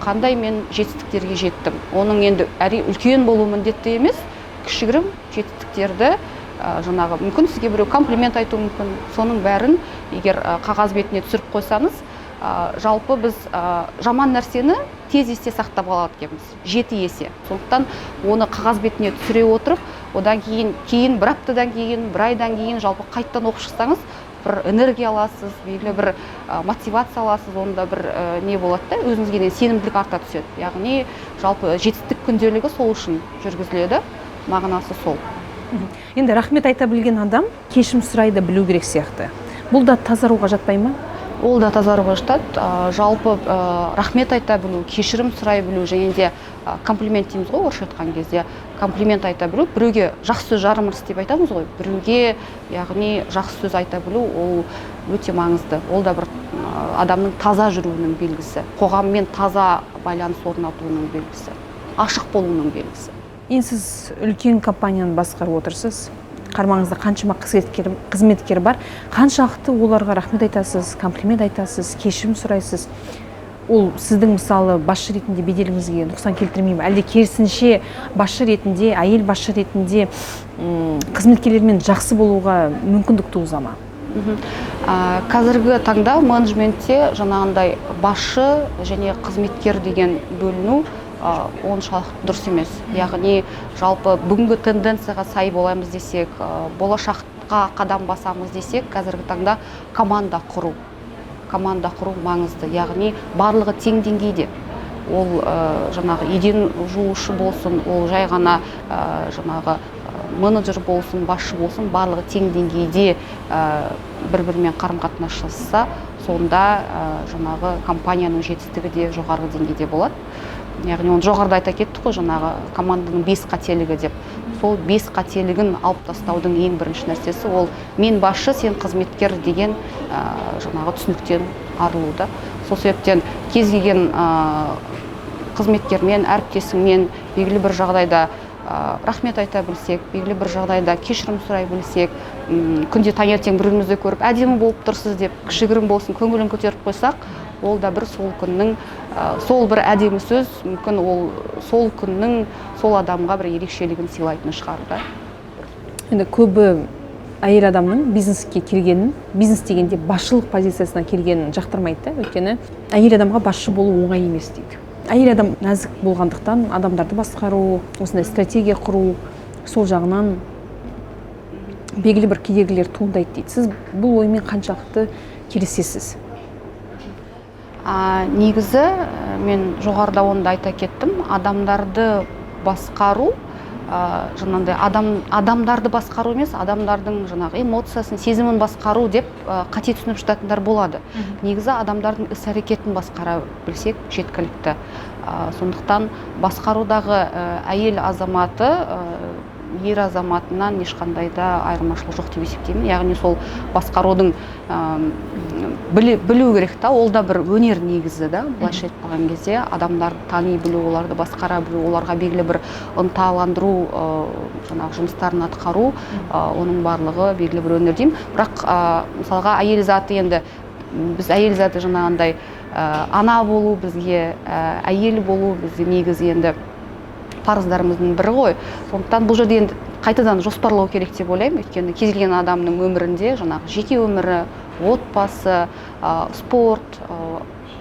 қандай мен жетістіктерге жеттім. Оның енді әрине үлкен болуы міндетті емес, кішігірім жетістіктерді, жаңағы мүмкін сізге біреу комплимент айтуы мүмкін, соның бәрін егер қағаз бетіне түсіріп қойсаңыз, жалпы біз жаман нәрсені тез есте сақтап алады екенбіз, 7 есе. Сондықтан оны қағаз бетіне түсіре отырып, одан кейін бір аптадан кейін, бір айдан кейін жалпы қайтадан оқып шықсаңыз, бір энергия аласыз, белгілі бір мотивация аласыз, онда бір не болады да, өзіңізге деген сенімділік арта түседі. Яғни жалпы жетістік күнделігі сол үшін жүргізіледі, мағынасы сол. Енді рахмет айта білген адам кешірім сұрай да білу керек сияқты. Бұл да тазаруға жатпай ма? Ол да тазаруға жатады. Жалпы, рахмет айта білу, кешірім сұрай білу және де комплимент дейміз ғой орысша айтқан кезде, комплимент айта білу, біреуге жақсы сөз жарым ырыс деп айтамыз ғой, біреуге яғни жақсы сөз айта білу ол өте маңызды. Ол да бір адамның таза жүруінің белгісі, қоғаммен таза байланыс орнатуының белгісі, ашық болуының белгісі. Енді сіз үлкен компанияны басқарып отырсыз, қармаңызда қаншама қызметкер бар, қаншалықты оларға рахмет айтасыз, комплимент айтасыз, кешірім сұрайсыз? Ол сіздің, мысалы, басшы ретінде беделіңізге нұқсан келтірмей ме, әлде керісінше басшы ретінде, әйел басшы ретінде қызметкерлермен жақсы болуға мүмкіндік туғыза ма? Қазіргі таңда менеджментте жаңағындай басшы және қызметкер деген бөліну оншалықты дұрыс емес. Яғни жалпы бүгінгі тенденцияға сай боламыз десек, болашаққа қадам басамыз десек, қазіргі таңда команда құру маңызды. Яғни барлығы тең деңгейде. Ол жаңағы еден жуушы болсын, ол жай ғана жаңағы менеджер болсын, басшы болсын, барлығы тең деңгейде бір-бірімен қарым-қатынас жасаса, сонда жаңағы компанияның жетістігі де жоғарғы деңгейде болады. Яғни оны жоғарыда айта кеттік қой, жаңағы команданың 5 қателігі деп. Сол 5 қателігін алып тастаудың ең бірінші нәрсесі ол мен басшы, сен қызметкер деген жаңағы түсініктен арылу да. Сол себептен кез келген қызметкермен, әріптесіңмен белгілі бір жағдайда рахмет айта білсек, белгілі бір жағдайда кешірім сұрай білсек, күнде таңертең бір-бірімізді көріп әдемі болып тұрсыз деп кішігірім болсын көңілін көтеріп қойсақ, ол да бір сол күннің, сол бір әдемі сөз, мүмкін ол сол күннің сол адамға бір ерекшелігін сыйлайтын шығар да. Енді көбі әйел адамның бизнеске келгенін, бизнес дегенде басшылық позициясына келгенін жақтырмайды да, өйткені әйел адамға басшы болу оңай емес дейді. Әйел адам нәзік болғандықтан адамдарды басқару, осындай стратегия құру, сол жағынан белгілі бір кедергілер туындайды дейді. Сіз бұл оймен қаншалықты келісесіз? Негізі мен жоғарыда оны да айта кеттім, адамдарды басқару, жаңағындай адамдарды басқару емес, адамдардың жаңағы эмоциясын, сезімін басқару деп қате түсініп жататындар болады. Негізі адамдардың іс-әрекетін басқара білсек жеткілікті. Сондықтан басқарудағы әйел азаматы ер азаматынан ешқандай да айырмашылық жоқ деп есептеймін. Яғни сол басқарудың білу керек та, ол да бір өнер негізі да, былайша айтқан кезде адамдарды тани білу, оларды басқара білу, оларға белгілі бір ынталандыру, жаңағы жұмыстарын атқару, оның барлығы белгілі бір өнер деймін. Бірақ мысалға әйел заты, енді біз әйел заты жаңағындай ана болу, бізге әйел болу бізге негізі енді парыздарымыздың бірі ғой. Сондықтан бұл жерде енді қайтадан жоспарлау керек деп ойлаймын. Өйткені кез келген адамның өмірінде жаңағы жеке өмірі, отбасы, спорт,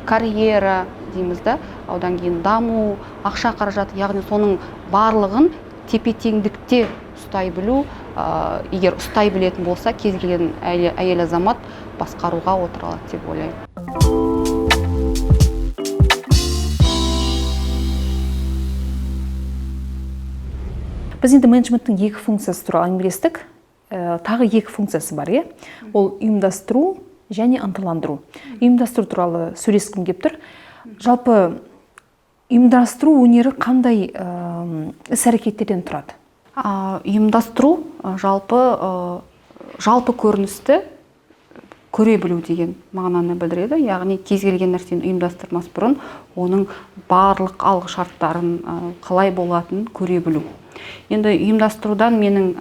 карьера дейміз да, одан кейін даму, ақша қаражаты, яғни соның барлығын тепе-теңдікте ұстай білу, егер ұстай білетін болса, кез келген әйел азамат басқаруға отыра алады деп ойлаймын. Біз енді менеджменттің екі функциясы туралы әңгімелестік. Тағы екі функциясы бар, иә? Ол ұйымдастыру және ынталандыру. Ұйымдастыру туралы сөйлескім келіп тұр. Жалпы ұйымдастыру өнері қандай іс-әрекеттерден тұрады? Ұйымдастыру жалпы көріністі көре білу деген мағынаны білдіреді. Яғни кез келген нәрсені ұйымдастырмас бұрын оның барлық алғы шарттарын, қалай болатынын көре білу. Енді ұйымдастырудан менің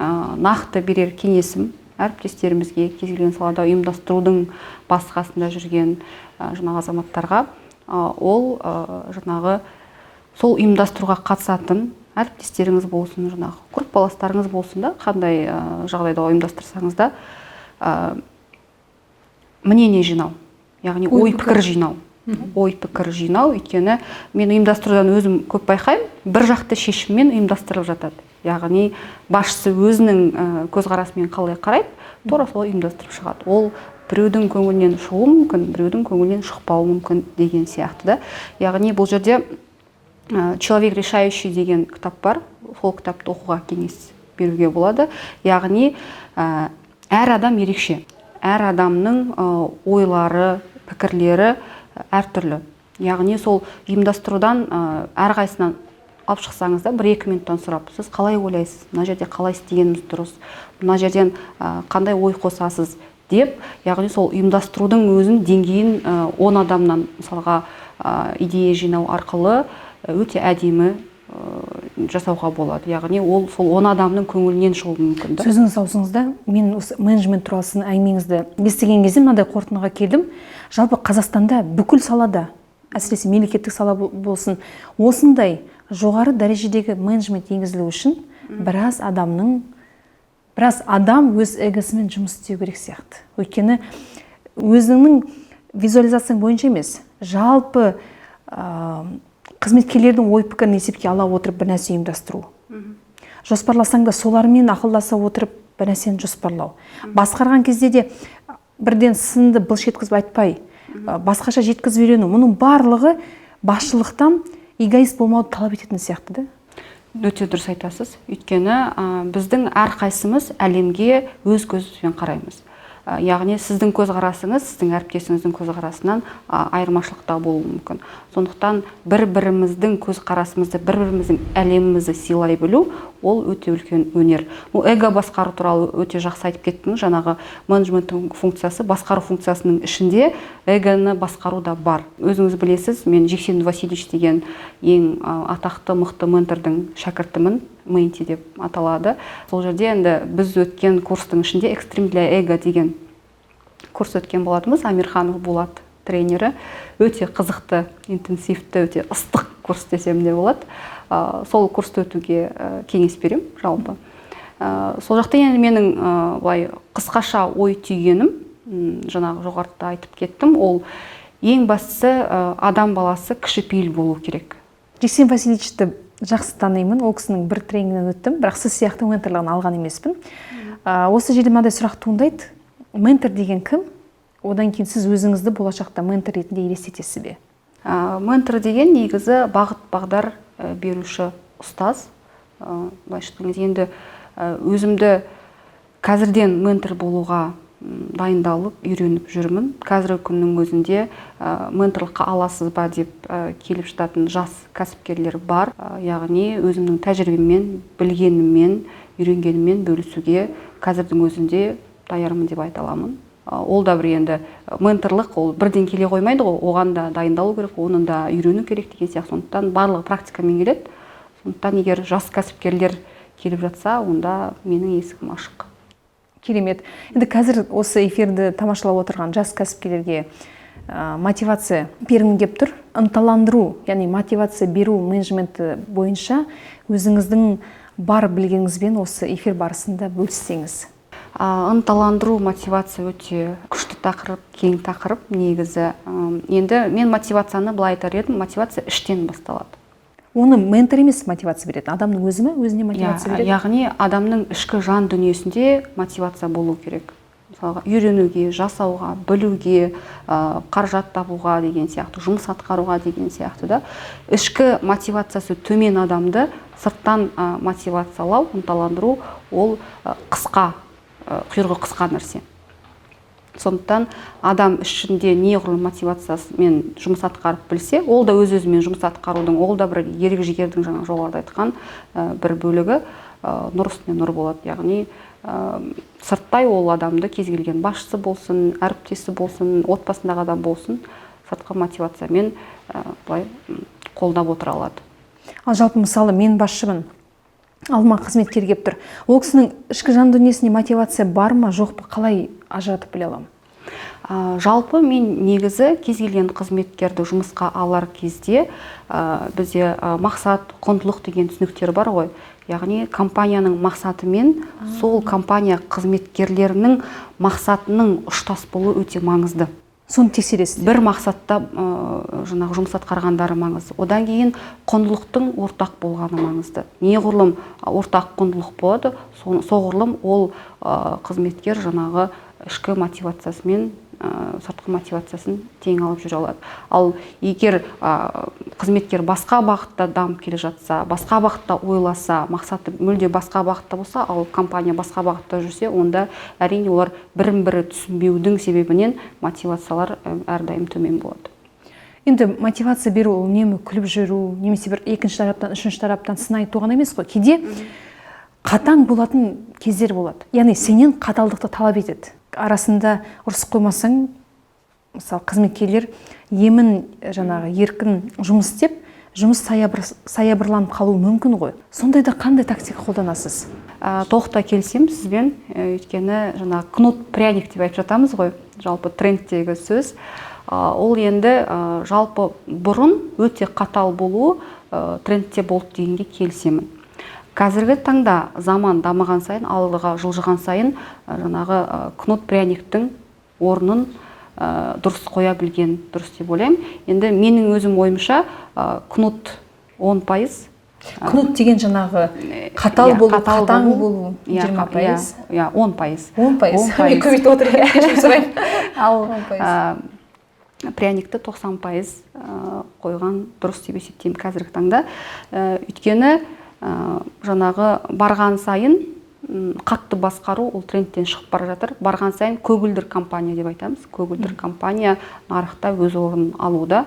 нақты берер кеңесім әріптестерімізге, кез келген салада ұйымдастырудың бас қасында жүрген жаңағы азаматтарға, ол жаңағы сол ұйымдастыруға қатысатын әріптестеріңіз болсын, жаңағы группаластарыңыз болсын да, қандай жағдайда ұйымдастырсаңыз да, мнение жинау, яғни ой пікір жинау. Ой пікір жинау, өйткені мен ұйымдастырудан өзім көп байқаймын, бір жақты шешіммен ұйымдастырылып жатады. Яғни басшысы өзінің көзқарасымен қалай қарайды, тура солай ұйымдастырып шығады. Ол біреудің көңілінен шығуы мүмкін, біреудің көңілінен шықпауы мүмкін деген сияқты да. Яғни бұл жерде Человек решающий деген кітап бар, сол кітапты оқуға кеңес беруге болады. Яғни әр адам ерекше, әр адамның ойлары, пікірлері әртүрлі. Яғни сол ұйымдастырудан әрқайсысынан алып шықсаңыз да, бір-екі минуттан сұрап, сіз қалай ойлайсыз, мына жерде қалай істегеніміз дұрыс, мына жерден қандай ой қосасыз деп, яғни сол ұйымдастырудың өзін деңгейін 10 адамнан мысалға идея жинау арқылы өте әдемі жасауға болады. Яғни ол сол 10 адамның көңілінен шығуы мүмкін да. Сөзіңіз аузыңызда, мен осы менеджмент туралы сіздің әңгімеңізді естіген кезде мынандай қорытындыға келдім. Жалпы Қазақстанда бүкіл салада, әсіресе мемлекеттік сала болсын, осындай жоғары дәрежедегі менеджмент енгізілу үшін біраз адам өз эгосымен жұмыс істеу керек сияқты. Өйткені өзіңнің визуализацияң бойынша емес, жалпы қызметкерлердің ой пікірін есепке ала отырып бір нәрсе ұйымдастыру. Жоспарласаң да солармен ақылдаса отырып бір нәрсені жоспарлау. Басқарған кезде де бірден сынды былш еткізіп айтпай, басқаша жеткізіп үйрену. Мұның барлығы басшылықтан эгоист болмауды талап ететін сияқты да. Өте дұрыс айтасыз. Өйткені біздің әрқайсымыз әлемге өз көзімізбен қараймыз. Яғни сіздің көзқарасыңыз сіздің әріптесіңіздің көзқарасынан айырмашылықта болуы мүмкін. Сондықтан бір-біріміздің көзқарасымызды, бір-біріміздің әлемімізді сыйлай білу ол өте үлкен өнер. Бұл эго басқару туралы өте жақсы айтып кеттіңіз. Жаңағы менеджменттің функциясы, басқару функциясының ішінде эгоны басқару да бар. Өзіңіз білесіз, мен Жексен Васильевич деген ең атақты мықты ментордың шәкіртімін, Мэнти деп аталады. Сол жерде енді біз өткен курстың ішінде «Экстрим для эго» деген курс өткен болатынбыз. Амирханов Булат тренері. Өте қызықты, интенсивті, өте ыстық курс десем де болады. Сол курсты өтуге кеңес беремін жалпы. Сол жақта енді менің былай қысқаша ой түйгенім, жаңағы жоғарыда айтып кеттім, ол ең бастысы адам баласы кішіпейіл болу керек. Жексен Васильевичті жақсы танимын, ол кісінің бір тренингінен өттім, бірақ сіз сияқты менторлығын алған емеспін. Осы жерде мынандай сұрақ туындайды. Ментор деген кім? Одан кейін сіз өзіңізді болашақта ментор ретінде елестетесіз бе? Ментор деген негізі бағыт бағдар беруші ұстаз. Былайша айтқан кезде енді өзімді қазірден ментор болуға дайындалып, үйреніп жүрмін. Қазіргі күннің өзінде менторлыққа аласыз ба деп келіп жататын жас кәсіпкерлер бар. Яғни өзімнің тәжірибеммен, білгеніммен, үйренгеніммен бөлісуге қазірдің өзінде даярмын деп айта аламын. Ол да бір енді менторлық, ол бірден келе қоймайды ғой, оған да дайындалу керек, оны да үйрену керек деген сияқты. Сондықтан барлығы практикамен келеді. Сондықтан егер жас кәсіпкерлер келіп жатса, онда менің есігім ашық. Керемет. Енді қазір осы эфирді тамашалап отырған жас кәсіпкерлерге мотивация бергім кеп тұр. Ынталандыру, яғни мотивация беру менеджменті бойынша өзіңіздің бар білгеніңізбен осы эфир барысында бөліссеңіз. Ынталандыру, мотивация өте күшті тақырып, кең тақырып негізі. Енді мен мотивацияны былай айтар едім, мотивация іштен басталады. Оны ментор емес мотивация береді, адамның өзі ме өзіне мотивация береді? Яғни адамның ішкі жан дүниесінде мотивация болу керек. Мысалға, үйренуге, жасауға, білуге, қаражат табуға деген сияқты, жұмыс атқаруға деген сияқты да. Ішкі мотивациясы төмен адамды сырттан мотивациялау, ынталандыру ол қысқа, құйрығы қысқа нәрсе. Сондықтан адам ішінде неғұрлым мотивациясымен жұмыс атқарып білсе, ол да өз-өзімен жұмыс атқарудың, ол да бір ерік-жігердің жаңа жоғарыда айтқан бір бөлігі, нұр үстіне нұр болады. Яғни сырттай ол адамды кез келген басшысы болсын, әріптесі болсын, отбасындағы адам болсын, сыртқы мотивациямен былай қолдап отыра алады. Ал жалпы мысалы мен басшымын, алдыма қызметкер келіп тұр. Ол кісінің ішкі жан дүниесінде мотивация бар ма, жоқ па, қалай ажыратып біле аламын? Жалпы мен негізі кез келген қызметкерді жұмысқа алар кезде, бізде мақсат, құндылық деген түсініктер бар ғой. Яғни компанияның мақсаты мен сол компания қызметкерлерінің мақсатының ұштас болуы өте маңызды. Соны тексересіз. Бір мақсатта жаңағы жұмыс атқарғандары маңызды. Одан кейін құндылықтың ортақ болғаны маңызды. Неғұрлым ортақ құндылық болады, соғұрлым ол қызметкер жаңағы ішкі мотивациясымен сыртқы мотивациясын тең алып жүре алады. Ал егер қызметкер басқа бағытта дамып келе жатса, басқа бағытта ойласа, мақсаты мүлде басқа бағытта болса, ал компания басқа бағытта жүрсе, онда әрине олар бірін-бірі түсінбеудің себебінен мотивациялар әрдайым төмен болады. Енді мотивация беру ол үнемі күліп жүру, немесе бір екінші тараптан, үшінші тараптан сын айту ғана емес қой. Кейде қатаң болатын кездер болады. Яғни сенен қаталдықты талап етеді. Арасында ұрысып қоймасаң, мысалы, қызметкерлер емін жаңағы еркін жұмыс істеп, Жұмыс саябырланып қалуы мүмкін ғой. Сондайда қандай тактика қолданасыз? Толықтай келісемін сізбен, өйткені жаңағы кнут пряник деп айтып жатамыз ғой, жалпы трендтегі сөз. Ол енді жалпы бұрын өте қатал болу трендте болды дегенге келісемін. Қазіргі таңда заман дамыған сайын, алдыға жылжыған сайын, жаңағы кнут пряниктің орнын дұрыс қоя білген дұрыс деп ойлаймын. Енді менің өзім ойымша, кнут 10%. Кнут деген жаңағы қатал болу, қатаң болу, 20%. Иә, 10%. 10%. Мен көбейтіп отырмын, кешірім сұраймын. Ал пряникті 90% қойған дұрыс деп есептеймін қазіргі таңда. Өйткені жаңағы барған сайын қатты басқару ол трендтен шығып бара жатыр. Барған сайын көгілдір компания деп айтамыз. Көгілдір компания нарықта өз орнын алуда.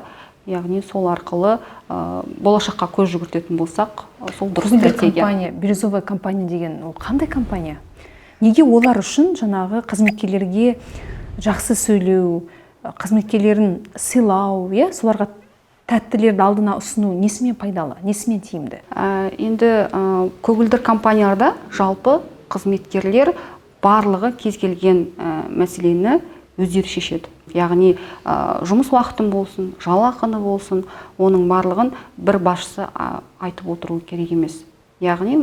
Яғни сол арқылы болашаққа көз жүгіртетін болсақ, сол дұрыс стратегия. Компания, бирюзовая компания деген ол қандай компания? Неге олар үшін жаңағы қызметкерлерге жақсы сөйлеу, қызметкерлерін сыйлау, иә, соларға тәттілерді алдына ұсыну несімен пайдалы, несімен тиімді? Енді көгілдір компанияларда жалпы қызметкерлер барлығы кез келген мәселені өздері шешеді. Яғни жұмыс уақытын болсын, жалақыны болсын, оның барлығын бір басшысы айтып отыру керек емес. Яғни,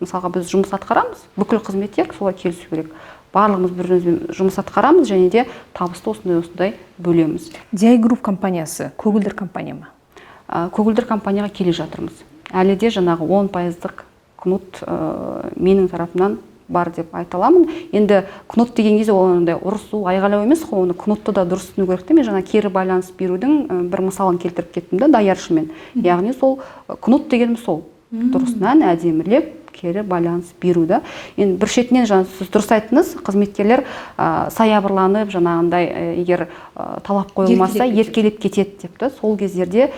мысалға, біз жұмыс атқарамыз, бүкіл қызметкер солай келісу керек. Барлығымыз бір-бірімізбен жұмыс атқарамыз және де табысты осындай-осындай бөлеміз. DI Group компаниясы көгілдір компания ма? Көгілдір компанияға келе жатырмыз. Әлі де жаңағы 10%-дық кнут менің тарапымнан бар деп айта аламын. Енді кнут деген кезде ол андай ұрысу, айғайлау емес қой, оны кнутты да дұрыс түсіну керек те. Мен жаңа кері байланыс берудің бір мысалын келтіріп кеттім да даяршымен. Яғни сол кнут дегенім сол. Дұрысынан әдемілеп кері байланыс беру да. Енді бір шетінен жаңа сіз дұрыс айттыңыз, қызметкерлер саябырланып жаңағындай, егер талап қойылмаса, еркелеп кетеді деп та. Сол кездерде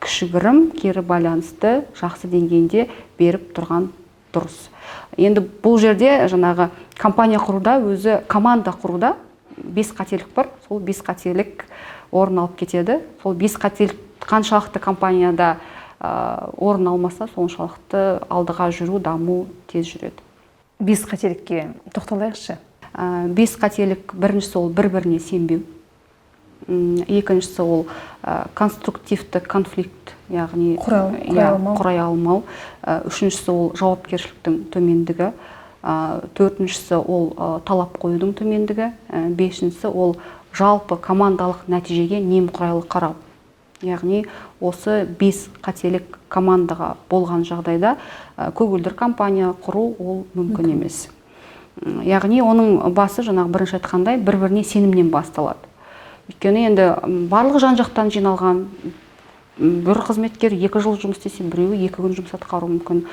кішігірім кері байланысты жақсы деңгейінде беріп тұрған дұрыс. Енді бұл жерде жаңағы компания құруда, өзі команда құруда 5 қателік бар. Сол 5 қателік орын алып кетеді. Сол 5 қателік қаншалықты компанияда орын алмаса, соншалықты алдыға жүру, даму тез жүреді. 5 қателікке тоқталайықшы. 5 қателік, біріншісі ол бір-біріне сенбеу. Екіншісі ол конструктивті конфликт, яғни құрай алмау. Үшіншісі ол жауапкершіліктің төмендігі. Төртіншісі ол талап қоюдың төмендігі. Бесіншісі ол жалпы командалық нәтижеге немқұрайлы қарау. Яғни осы 5 қателік командаға болған жағдайда көгілдір компания құру ол мүмкін емес. Яғни оның басы жаңағы бірінші айтқандай бір-біріне сенімнен басталады. Өйткені енді барлығы жан-жақтан жиналған, бір қызметкер 2 жыл жұмыс істесе, біреуі 2 күн жұмыс атқаруы мүмкін.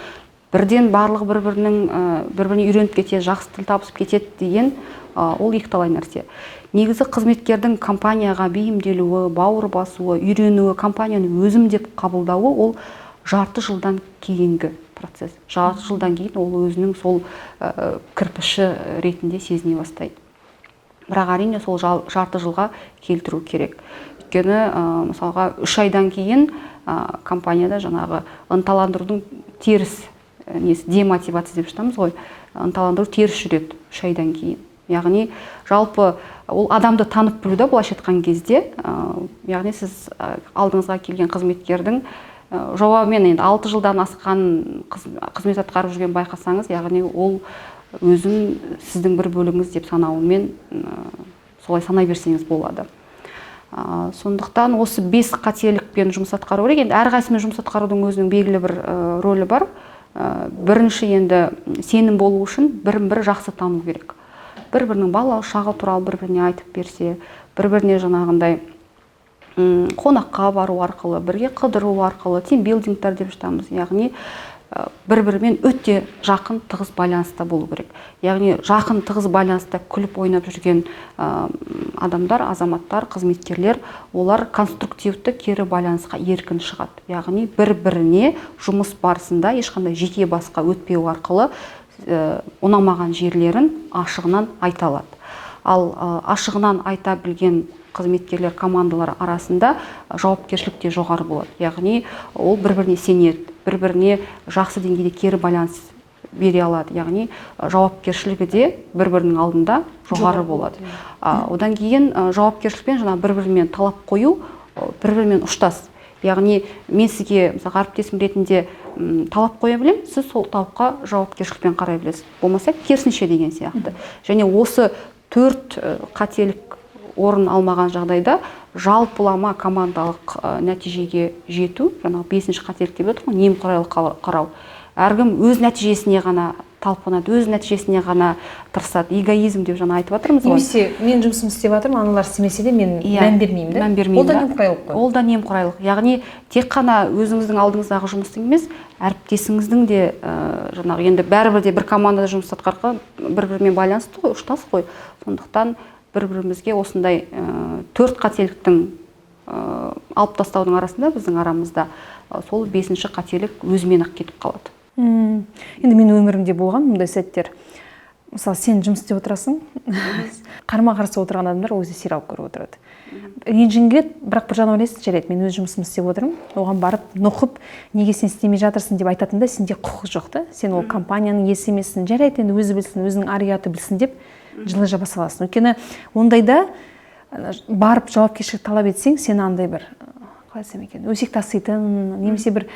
Бірден барлығы бір-біріне үйреніп кетеді, жақсы тіл табысып кетеді деген, ол екіталай нәрсе. Негізі қызметкердің компанияға бейімделуі, бауыр басуы, үйренуі, компанияны өзім деп қабылдауы ол жарты жылдан кейінгі процесс. Жарты жылдан кейін ол өзінің сол кірпіші ретінде сезіне бастайды. Бірақ әрине сол жарты жылға келтіру керек. Өйткені, мысалға, 3 айдан кейін компанияда жаңағы ынталандырудың теріс, несі, демотивация деп жатамыз ғой, ынталандыру теріс жүреді 3 айдан кейін. Яғни жалпы ол адамды танып білу да, былайша айтқан кезде, яғни сіз алдыңызға келген қызметкердің жауабымен енді 6 жылдан асқан қызмет атқарып жүрген байқасаңыз, яғни ол өзін сіздің бір бөлігіңіз деп санауымен, солай санай берсеңіз болады. Сондықтан осы 5 қателікпен жұмыс атқару керек. Енді әрқайсысымен жұмыс атқарудың өзінің белгілі бір рөлі бар. Бірінші енді сенім болу үшін бірін-бірі жақсы тану керек. Бір-бірінің балалық шағы туралы бір-біріне айтып берсе, бір-біріне жаңағындай қонаққа бару арқылы, бірге қыдыру арқылы, тимбилдингтер деп жатамыз. Яғни бір-бірімен өте жақын тығыз байланыста болу керек. Яғни жақын тығыз байланыста күліп ойнап жүрген адамдар, азаматтар, қызметкерлер, олар конструктивті кері байланысқа еркін шығады. Яғни бір-біріне жұмыс барысында ешқандай жеке басқа өтпеу арқылы ұнамаған жерлерін ашығынан айта алады. Ал ашығынан айта білген Қызметкерлер командалары арасында жауапкершілік те жоғары болады. Яғни ол бір-біріне сенеді, бір-біріне жақсы деңгейде кері байланыс бере алады. Яғни жауапкершілігі де бір-бірінің алдында жоғары болады. Одан кейін жауапкершілікпен жаңа бір-бірімен талап қою бір-бірімен ұштас. Яғни мен сізге, мысалы, әріптесім ретінде талап қоя білемін, сіз сол талапқа жауапкершілікпен қарай білесіз. Болмаса керісінше деген сияқты. Және осы 4 қателік орын алмаған жағдайда жалпылама командалық нәтижеге жету, жаңағы 5-ші қателік деп едік қой, немқұрайлы қарау. Әркім өз нәтижесіне ғана талпынады, өз нәтижесіне ғана тырысады. Эгоизм деп жаңа айтып жатырмыз ғой. Немесе мен жұмысымды істеп жатырмын, аналар істемесе де мен мән бермеймін, да? Мән бермеймін. Ол да немқұрайлық қой. Ол да немқұрайлық. Яғни тек қана өзіңіздің алдыңыздағы жұмыстың емес, әріптесіңіздің де, жаңағы енді бәрібір де бір командада жұмыс атқарған, бір-бірімен байланысты ғой, ұштас қой. Сондықтан бір-бірімізге осындай 4 қателіктің алып тастаудың арасында біздің арамызда сол 5-ші қателік өзімен-ақ кетіп қалады. Енді мен өмірімде болған мұндай сәттер. Мысалы, сен жұмыс істеп отырасың, қарама-қарсы отырған адамдар өзі сериал көріп отырады. Ренжігің келеді, бірақ бір жағынан ойлайсың, жарайды, мен өз жұмысымды істеп отырмын, оған барып нұқып, неге сен істемей жатырсың деп айтатын да сенде құқық жоқ та. Сен ол компанияның иесі емессің, жарайды, енді өзі білсін, өзінің ар ұяты білсін деп жылы жаба саласың. Өйткені ондайда барып жауапкершілік талап етсең, сен андай бір, қалай айтсам екен, өсек таситын, немесе бір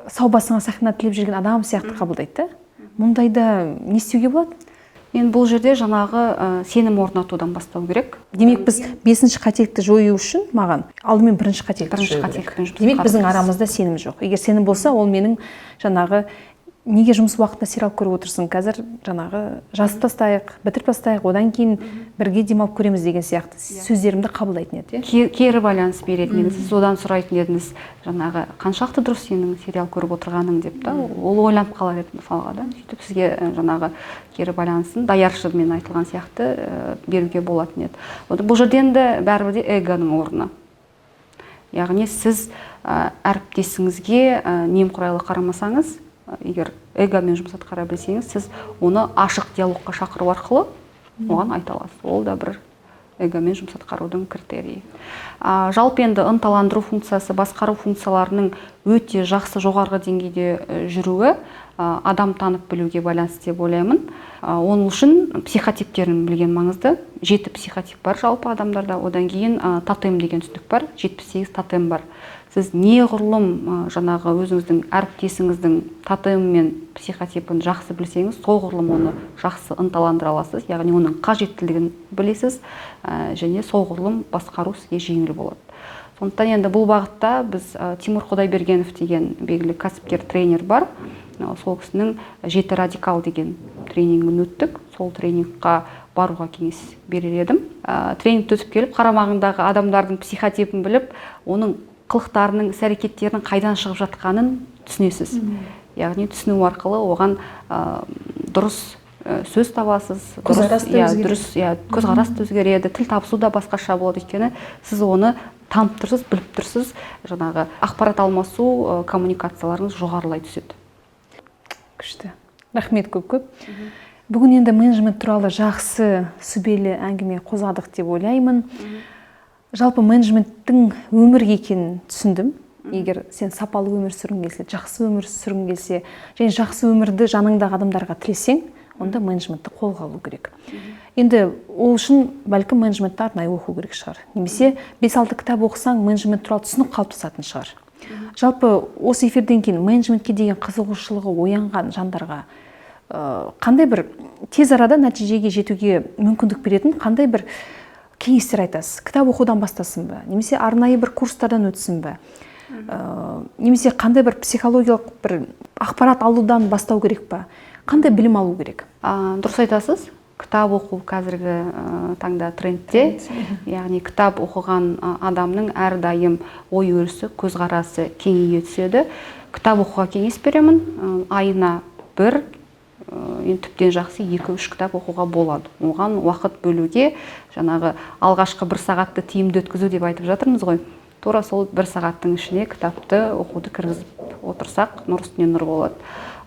сау басыңа сақина тілеп жүрген адам сияқты қабылдайды да. Мұндайда не істеуге болады? Енді бұл жерде жаңағы сенім орнатудан бастау керек. Демек, біз 5-ші қателікті жою үшін маған алдымен бірінші қателікті Бірінші жою керек. қателікпен жұмыс Демек, біздің атқару керек. арамызда сенім жоқ. Егер сенім болса, ол менің жаңағы неге жұмыс уақытында сериал көріп отырсың, қазір жаңағы жазып тастайық, бітіріп тастайық, одан кейін бірге демалып көреміз деген сияқты сөздерімді қабылдайтын еді, иә? Кері байланыс беретін едіңіз, сіз одан сұрайтын едіңіз, жаңағы қаншалықты дұрыс сенің сериал көріп отырғаның деп та, ол ойланып қалар еді мысалға да. Сөйтіп сізге жаңағы кері байланысын даяршымен айтылған сияқты беруге болатын еді. Бұл жерде енді бәрібір де эгоның орны. Яғни сіз әріптесіңізге немқұрайлы қарамасаңыз, егер эгомен жұмыс атқара білсеңіз, сіз оны ашық диалогқа шақыру арқылы оған айта аласыз. Ол да бір эгомен жұмыс атқарудың критерийі. Жалпы енді ынталандыру функциясы, басқару функцияларының өте жақсы жоғарғы деңгейде жүруі адам танып білуге байланысты деп ойлаймын. Оның үшін психотиптерін білген маңызды. 7 психотип бар жалпы адамдарда. Одан кейін тотем деген түсінік бар. 78 тотем бар. Сіз неғұрлым жаңағы өзіңіздің әріптесіңіздің тотемі мен психотипін жақсы білсеңіз, соғұрлым оны жақсы ынталандыра аласыз, яғни оның қажеттілігін білесіз, және соғұрлым басқару сізге жеңіл болады. Сондықтан енді бұл бағытта біз Тимур Құдайбергенов деген белгілі кәсіпкер тренер бар. Сол кісінің 7 радикал деген тренингін өттік. Сол тренингқа баруға кеңес берер едім. Тренингті өтіп келіп, қарамағындағы адамдардың психотипін біліп, оның қылықтарының, іс-әрекеттерінің қайдан шығып жатқанын түсінесіз. Яғни түсіну арқылы оған дұрыс сөз табасыз, Көзқарас та өзгереді. дұрыс, иә, көзқарас та өзгереді, тіл табысу да басқаша болады, өйткені сіз оны танып тұрсыз, біліп тұрсыз, жаңағы ақпарат алмасу, коммуникацияларыңыз жоғарылай түседі. Күшті. Рахмет көп-көп. Бүгін енді менеджмент туралы жақсы сүбелі әңгіме қозғадық деп ойлаймын. Жалпы менеджменттің өмір екенін түсіндім. Егер сен сапалы өмір сүргің келсе, жақсы өмір сүргің келсе, және жақсы өмірді жаныңдағы адамдарға тілесең, онда менеджментті қолға алу керек. Енді ол үшін бәлкім менеджментті арнайы оқу керек шығар. Немесе 5-6 кітап оқысаң, менеджмент туралы түсінік қалыптасатын шығар. Жалпы осы эфирден кейін менеджментке деген қызығушылығы оянған жандарға қандай бір тез арада нәтижеге жетуге мүмкіндік беретін қандай бір кеңестер айтасыз? Кітап оқудан бастасын ба? Немесе арнайы бір курстардан өтсін бе? Немесе қандай бір психологиялық бір ақпарат алудан бастау керек па? Қандай білім алу керек? Дұрыс айтасыз. Кітап оқу қазіргі таңда трендте. Яғни кітап оқыған адамның әрдайым ой өрісі, көзқарасы кеңейе түседі. Кітап оқуға кеңес беремін. Айына бір, енді тіптен жақсы 2-3 кітап оқуға болады. Оған уақыт бөлуге, жаңағы алғашқы бір сағатты тиімді өткізу деп айтып жатырмыз ғой. Тура сол бір сағаттың ішіне кітапты оқуды кіргізіп отырсақ, нұр үстіне нұр болады.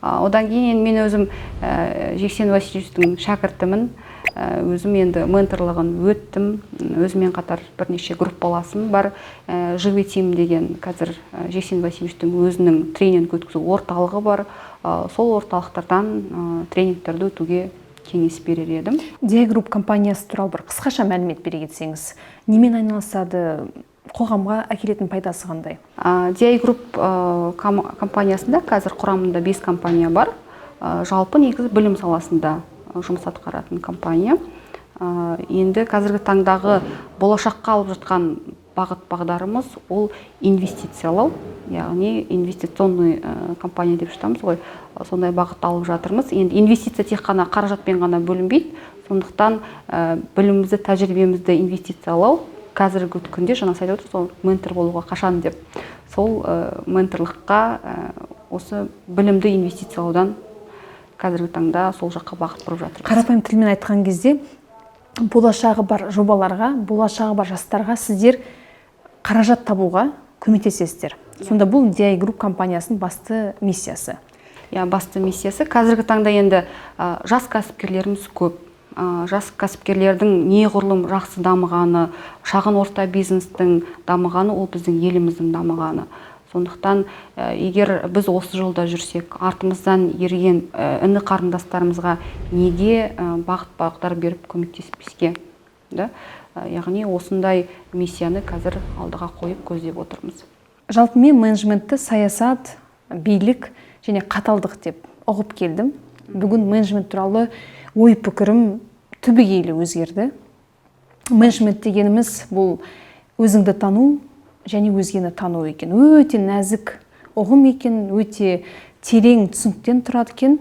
Одан кейін енді мен өзім Жексен Васильевичтің шәкіртімін. Өзім енді менторлығын өттім. Өзіммен қатар бірнеше группаласым бар. Живый Team деген қазір Жексен Васильевичтің өзінің тренинг өткізу орталығы бар. Сол орталықтардан тренингтерді өтуге кеңес берер едім. DI Group компаниясы туралы бір қысқаша мәлімет бере кетсеңіз, немен айналысады, қоғамға әкелетін пайдасы қандай? DI Group компаниясында қазір құрамында 5 компания бар. Жалпы негізі білім саласында жұмыс атқаратын компания. Енді қазіргі таңдағы болашаққа алып жатқан бағыт бағдарымыз ол инвестициялау, яғни инвестиционный компания деп жатамыз ғой, сондай бағыт алып жатырмыз. Енді инвестиция тек қана қаражатпен ғана бөлінбейді, сондықтан білімімізді, тәжірибемізді инвестициялау қазіргі күнде, жаңа сіз айтып отырсыз ғой, ментор болуға қашан деп, сол менторлыққа осы білімді инвестициялаудан қазіргі таңда сол жаққа бағыт бұрып жатырмыз. Қарапайым тілмен айтқан кезде, болашағы бар жобаларға, болашағы бар жастарға сіздер қаражат табуға көмектесесіздер. Сонда бұл DI Group компаниясының басты миссиясы. Иә, басты миссиясы. Қазіргі таңда енді жас кәсіпкерлеріміз көп. Жас кәсіпкерлердің неғұрлым жақсы дамығаны, шағын орта бизнестің дамығаны, ол біздің еліміздің дамығаны. Сондықтан егер біз осы жолда жүрсек, артымыздан ерген іні қарындастарымызға неге бағыт бағдар беріп көмектеспеске, да? Яғни осындай миссияны қазір алдыға қойып көздеп отырмыз. Жалпы мен менеджментті саясат, билік және қаталдық деп ұғып келдім. Бүгін менеджмент туралы ой пікірім түбегейлі өзгерді. Менеджмент дегеніміз бұл өзіңді тану және өзгені тану екен. Өте нәзік ұғым екен, өте терең түсініктен тұрады екен.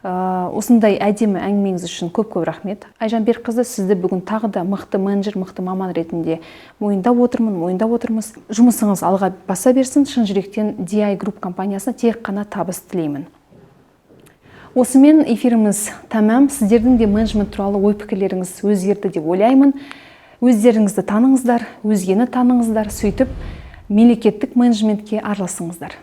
Осындай әдемі әңгімеңіз үшін көп-көп рахмет. Айжан Берікқызы, сізді бүгін тағы да мықты менеджер, мықты маман ретінде мойындап отырмын, мойындап отырмыз. Жұмысыңыз алға баса берсін. Шын жүректен DI Group компаниясына тек қана табыс тілеймін. Осымен эфиріміз тәмам. Сіздердің де менеджмент туралы ой-пікірлеріңіз өзгерді деп ойлаймын. Өздеріңізді таныңыздар, өзгені таныңыздар, сөйтіп мемлекеттік менеджментке араласыңыздар.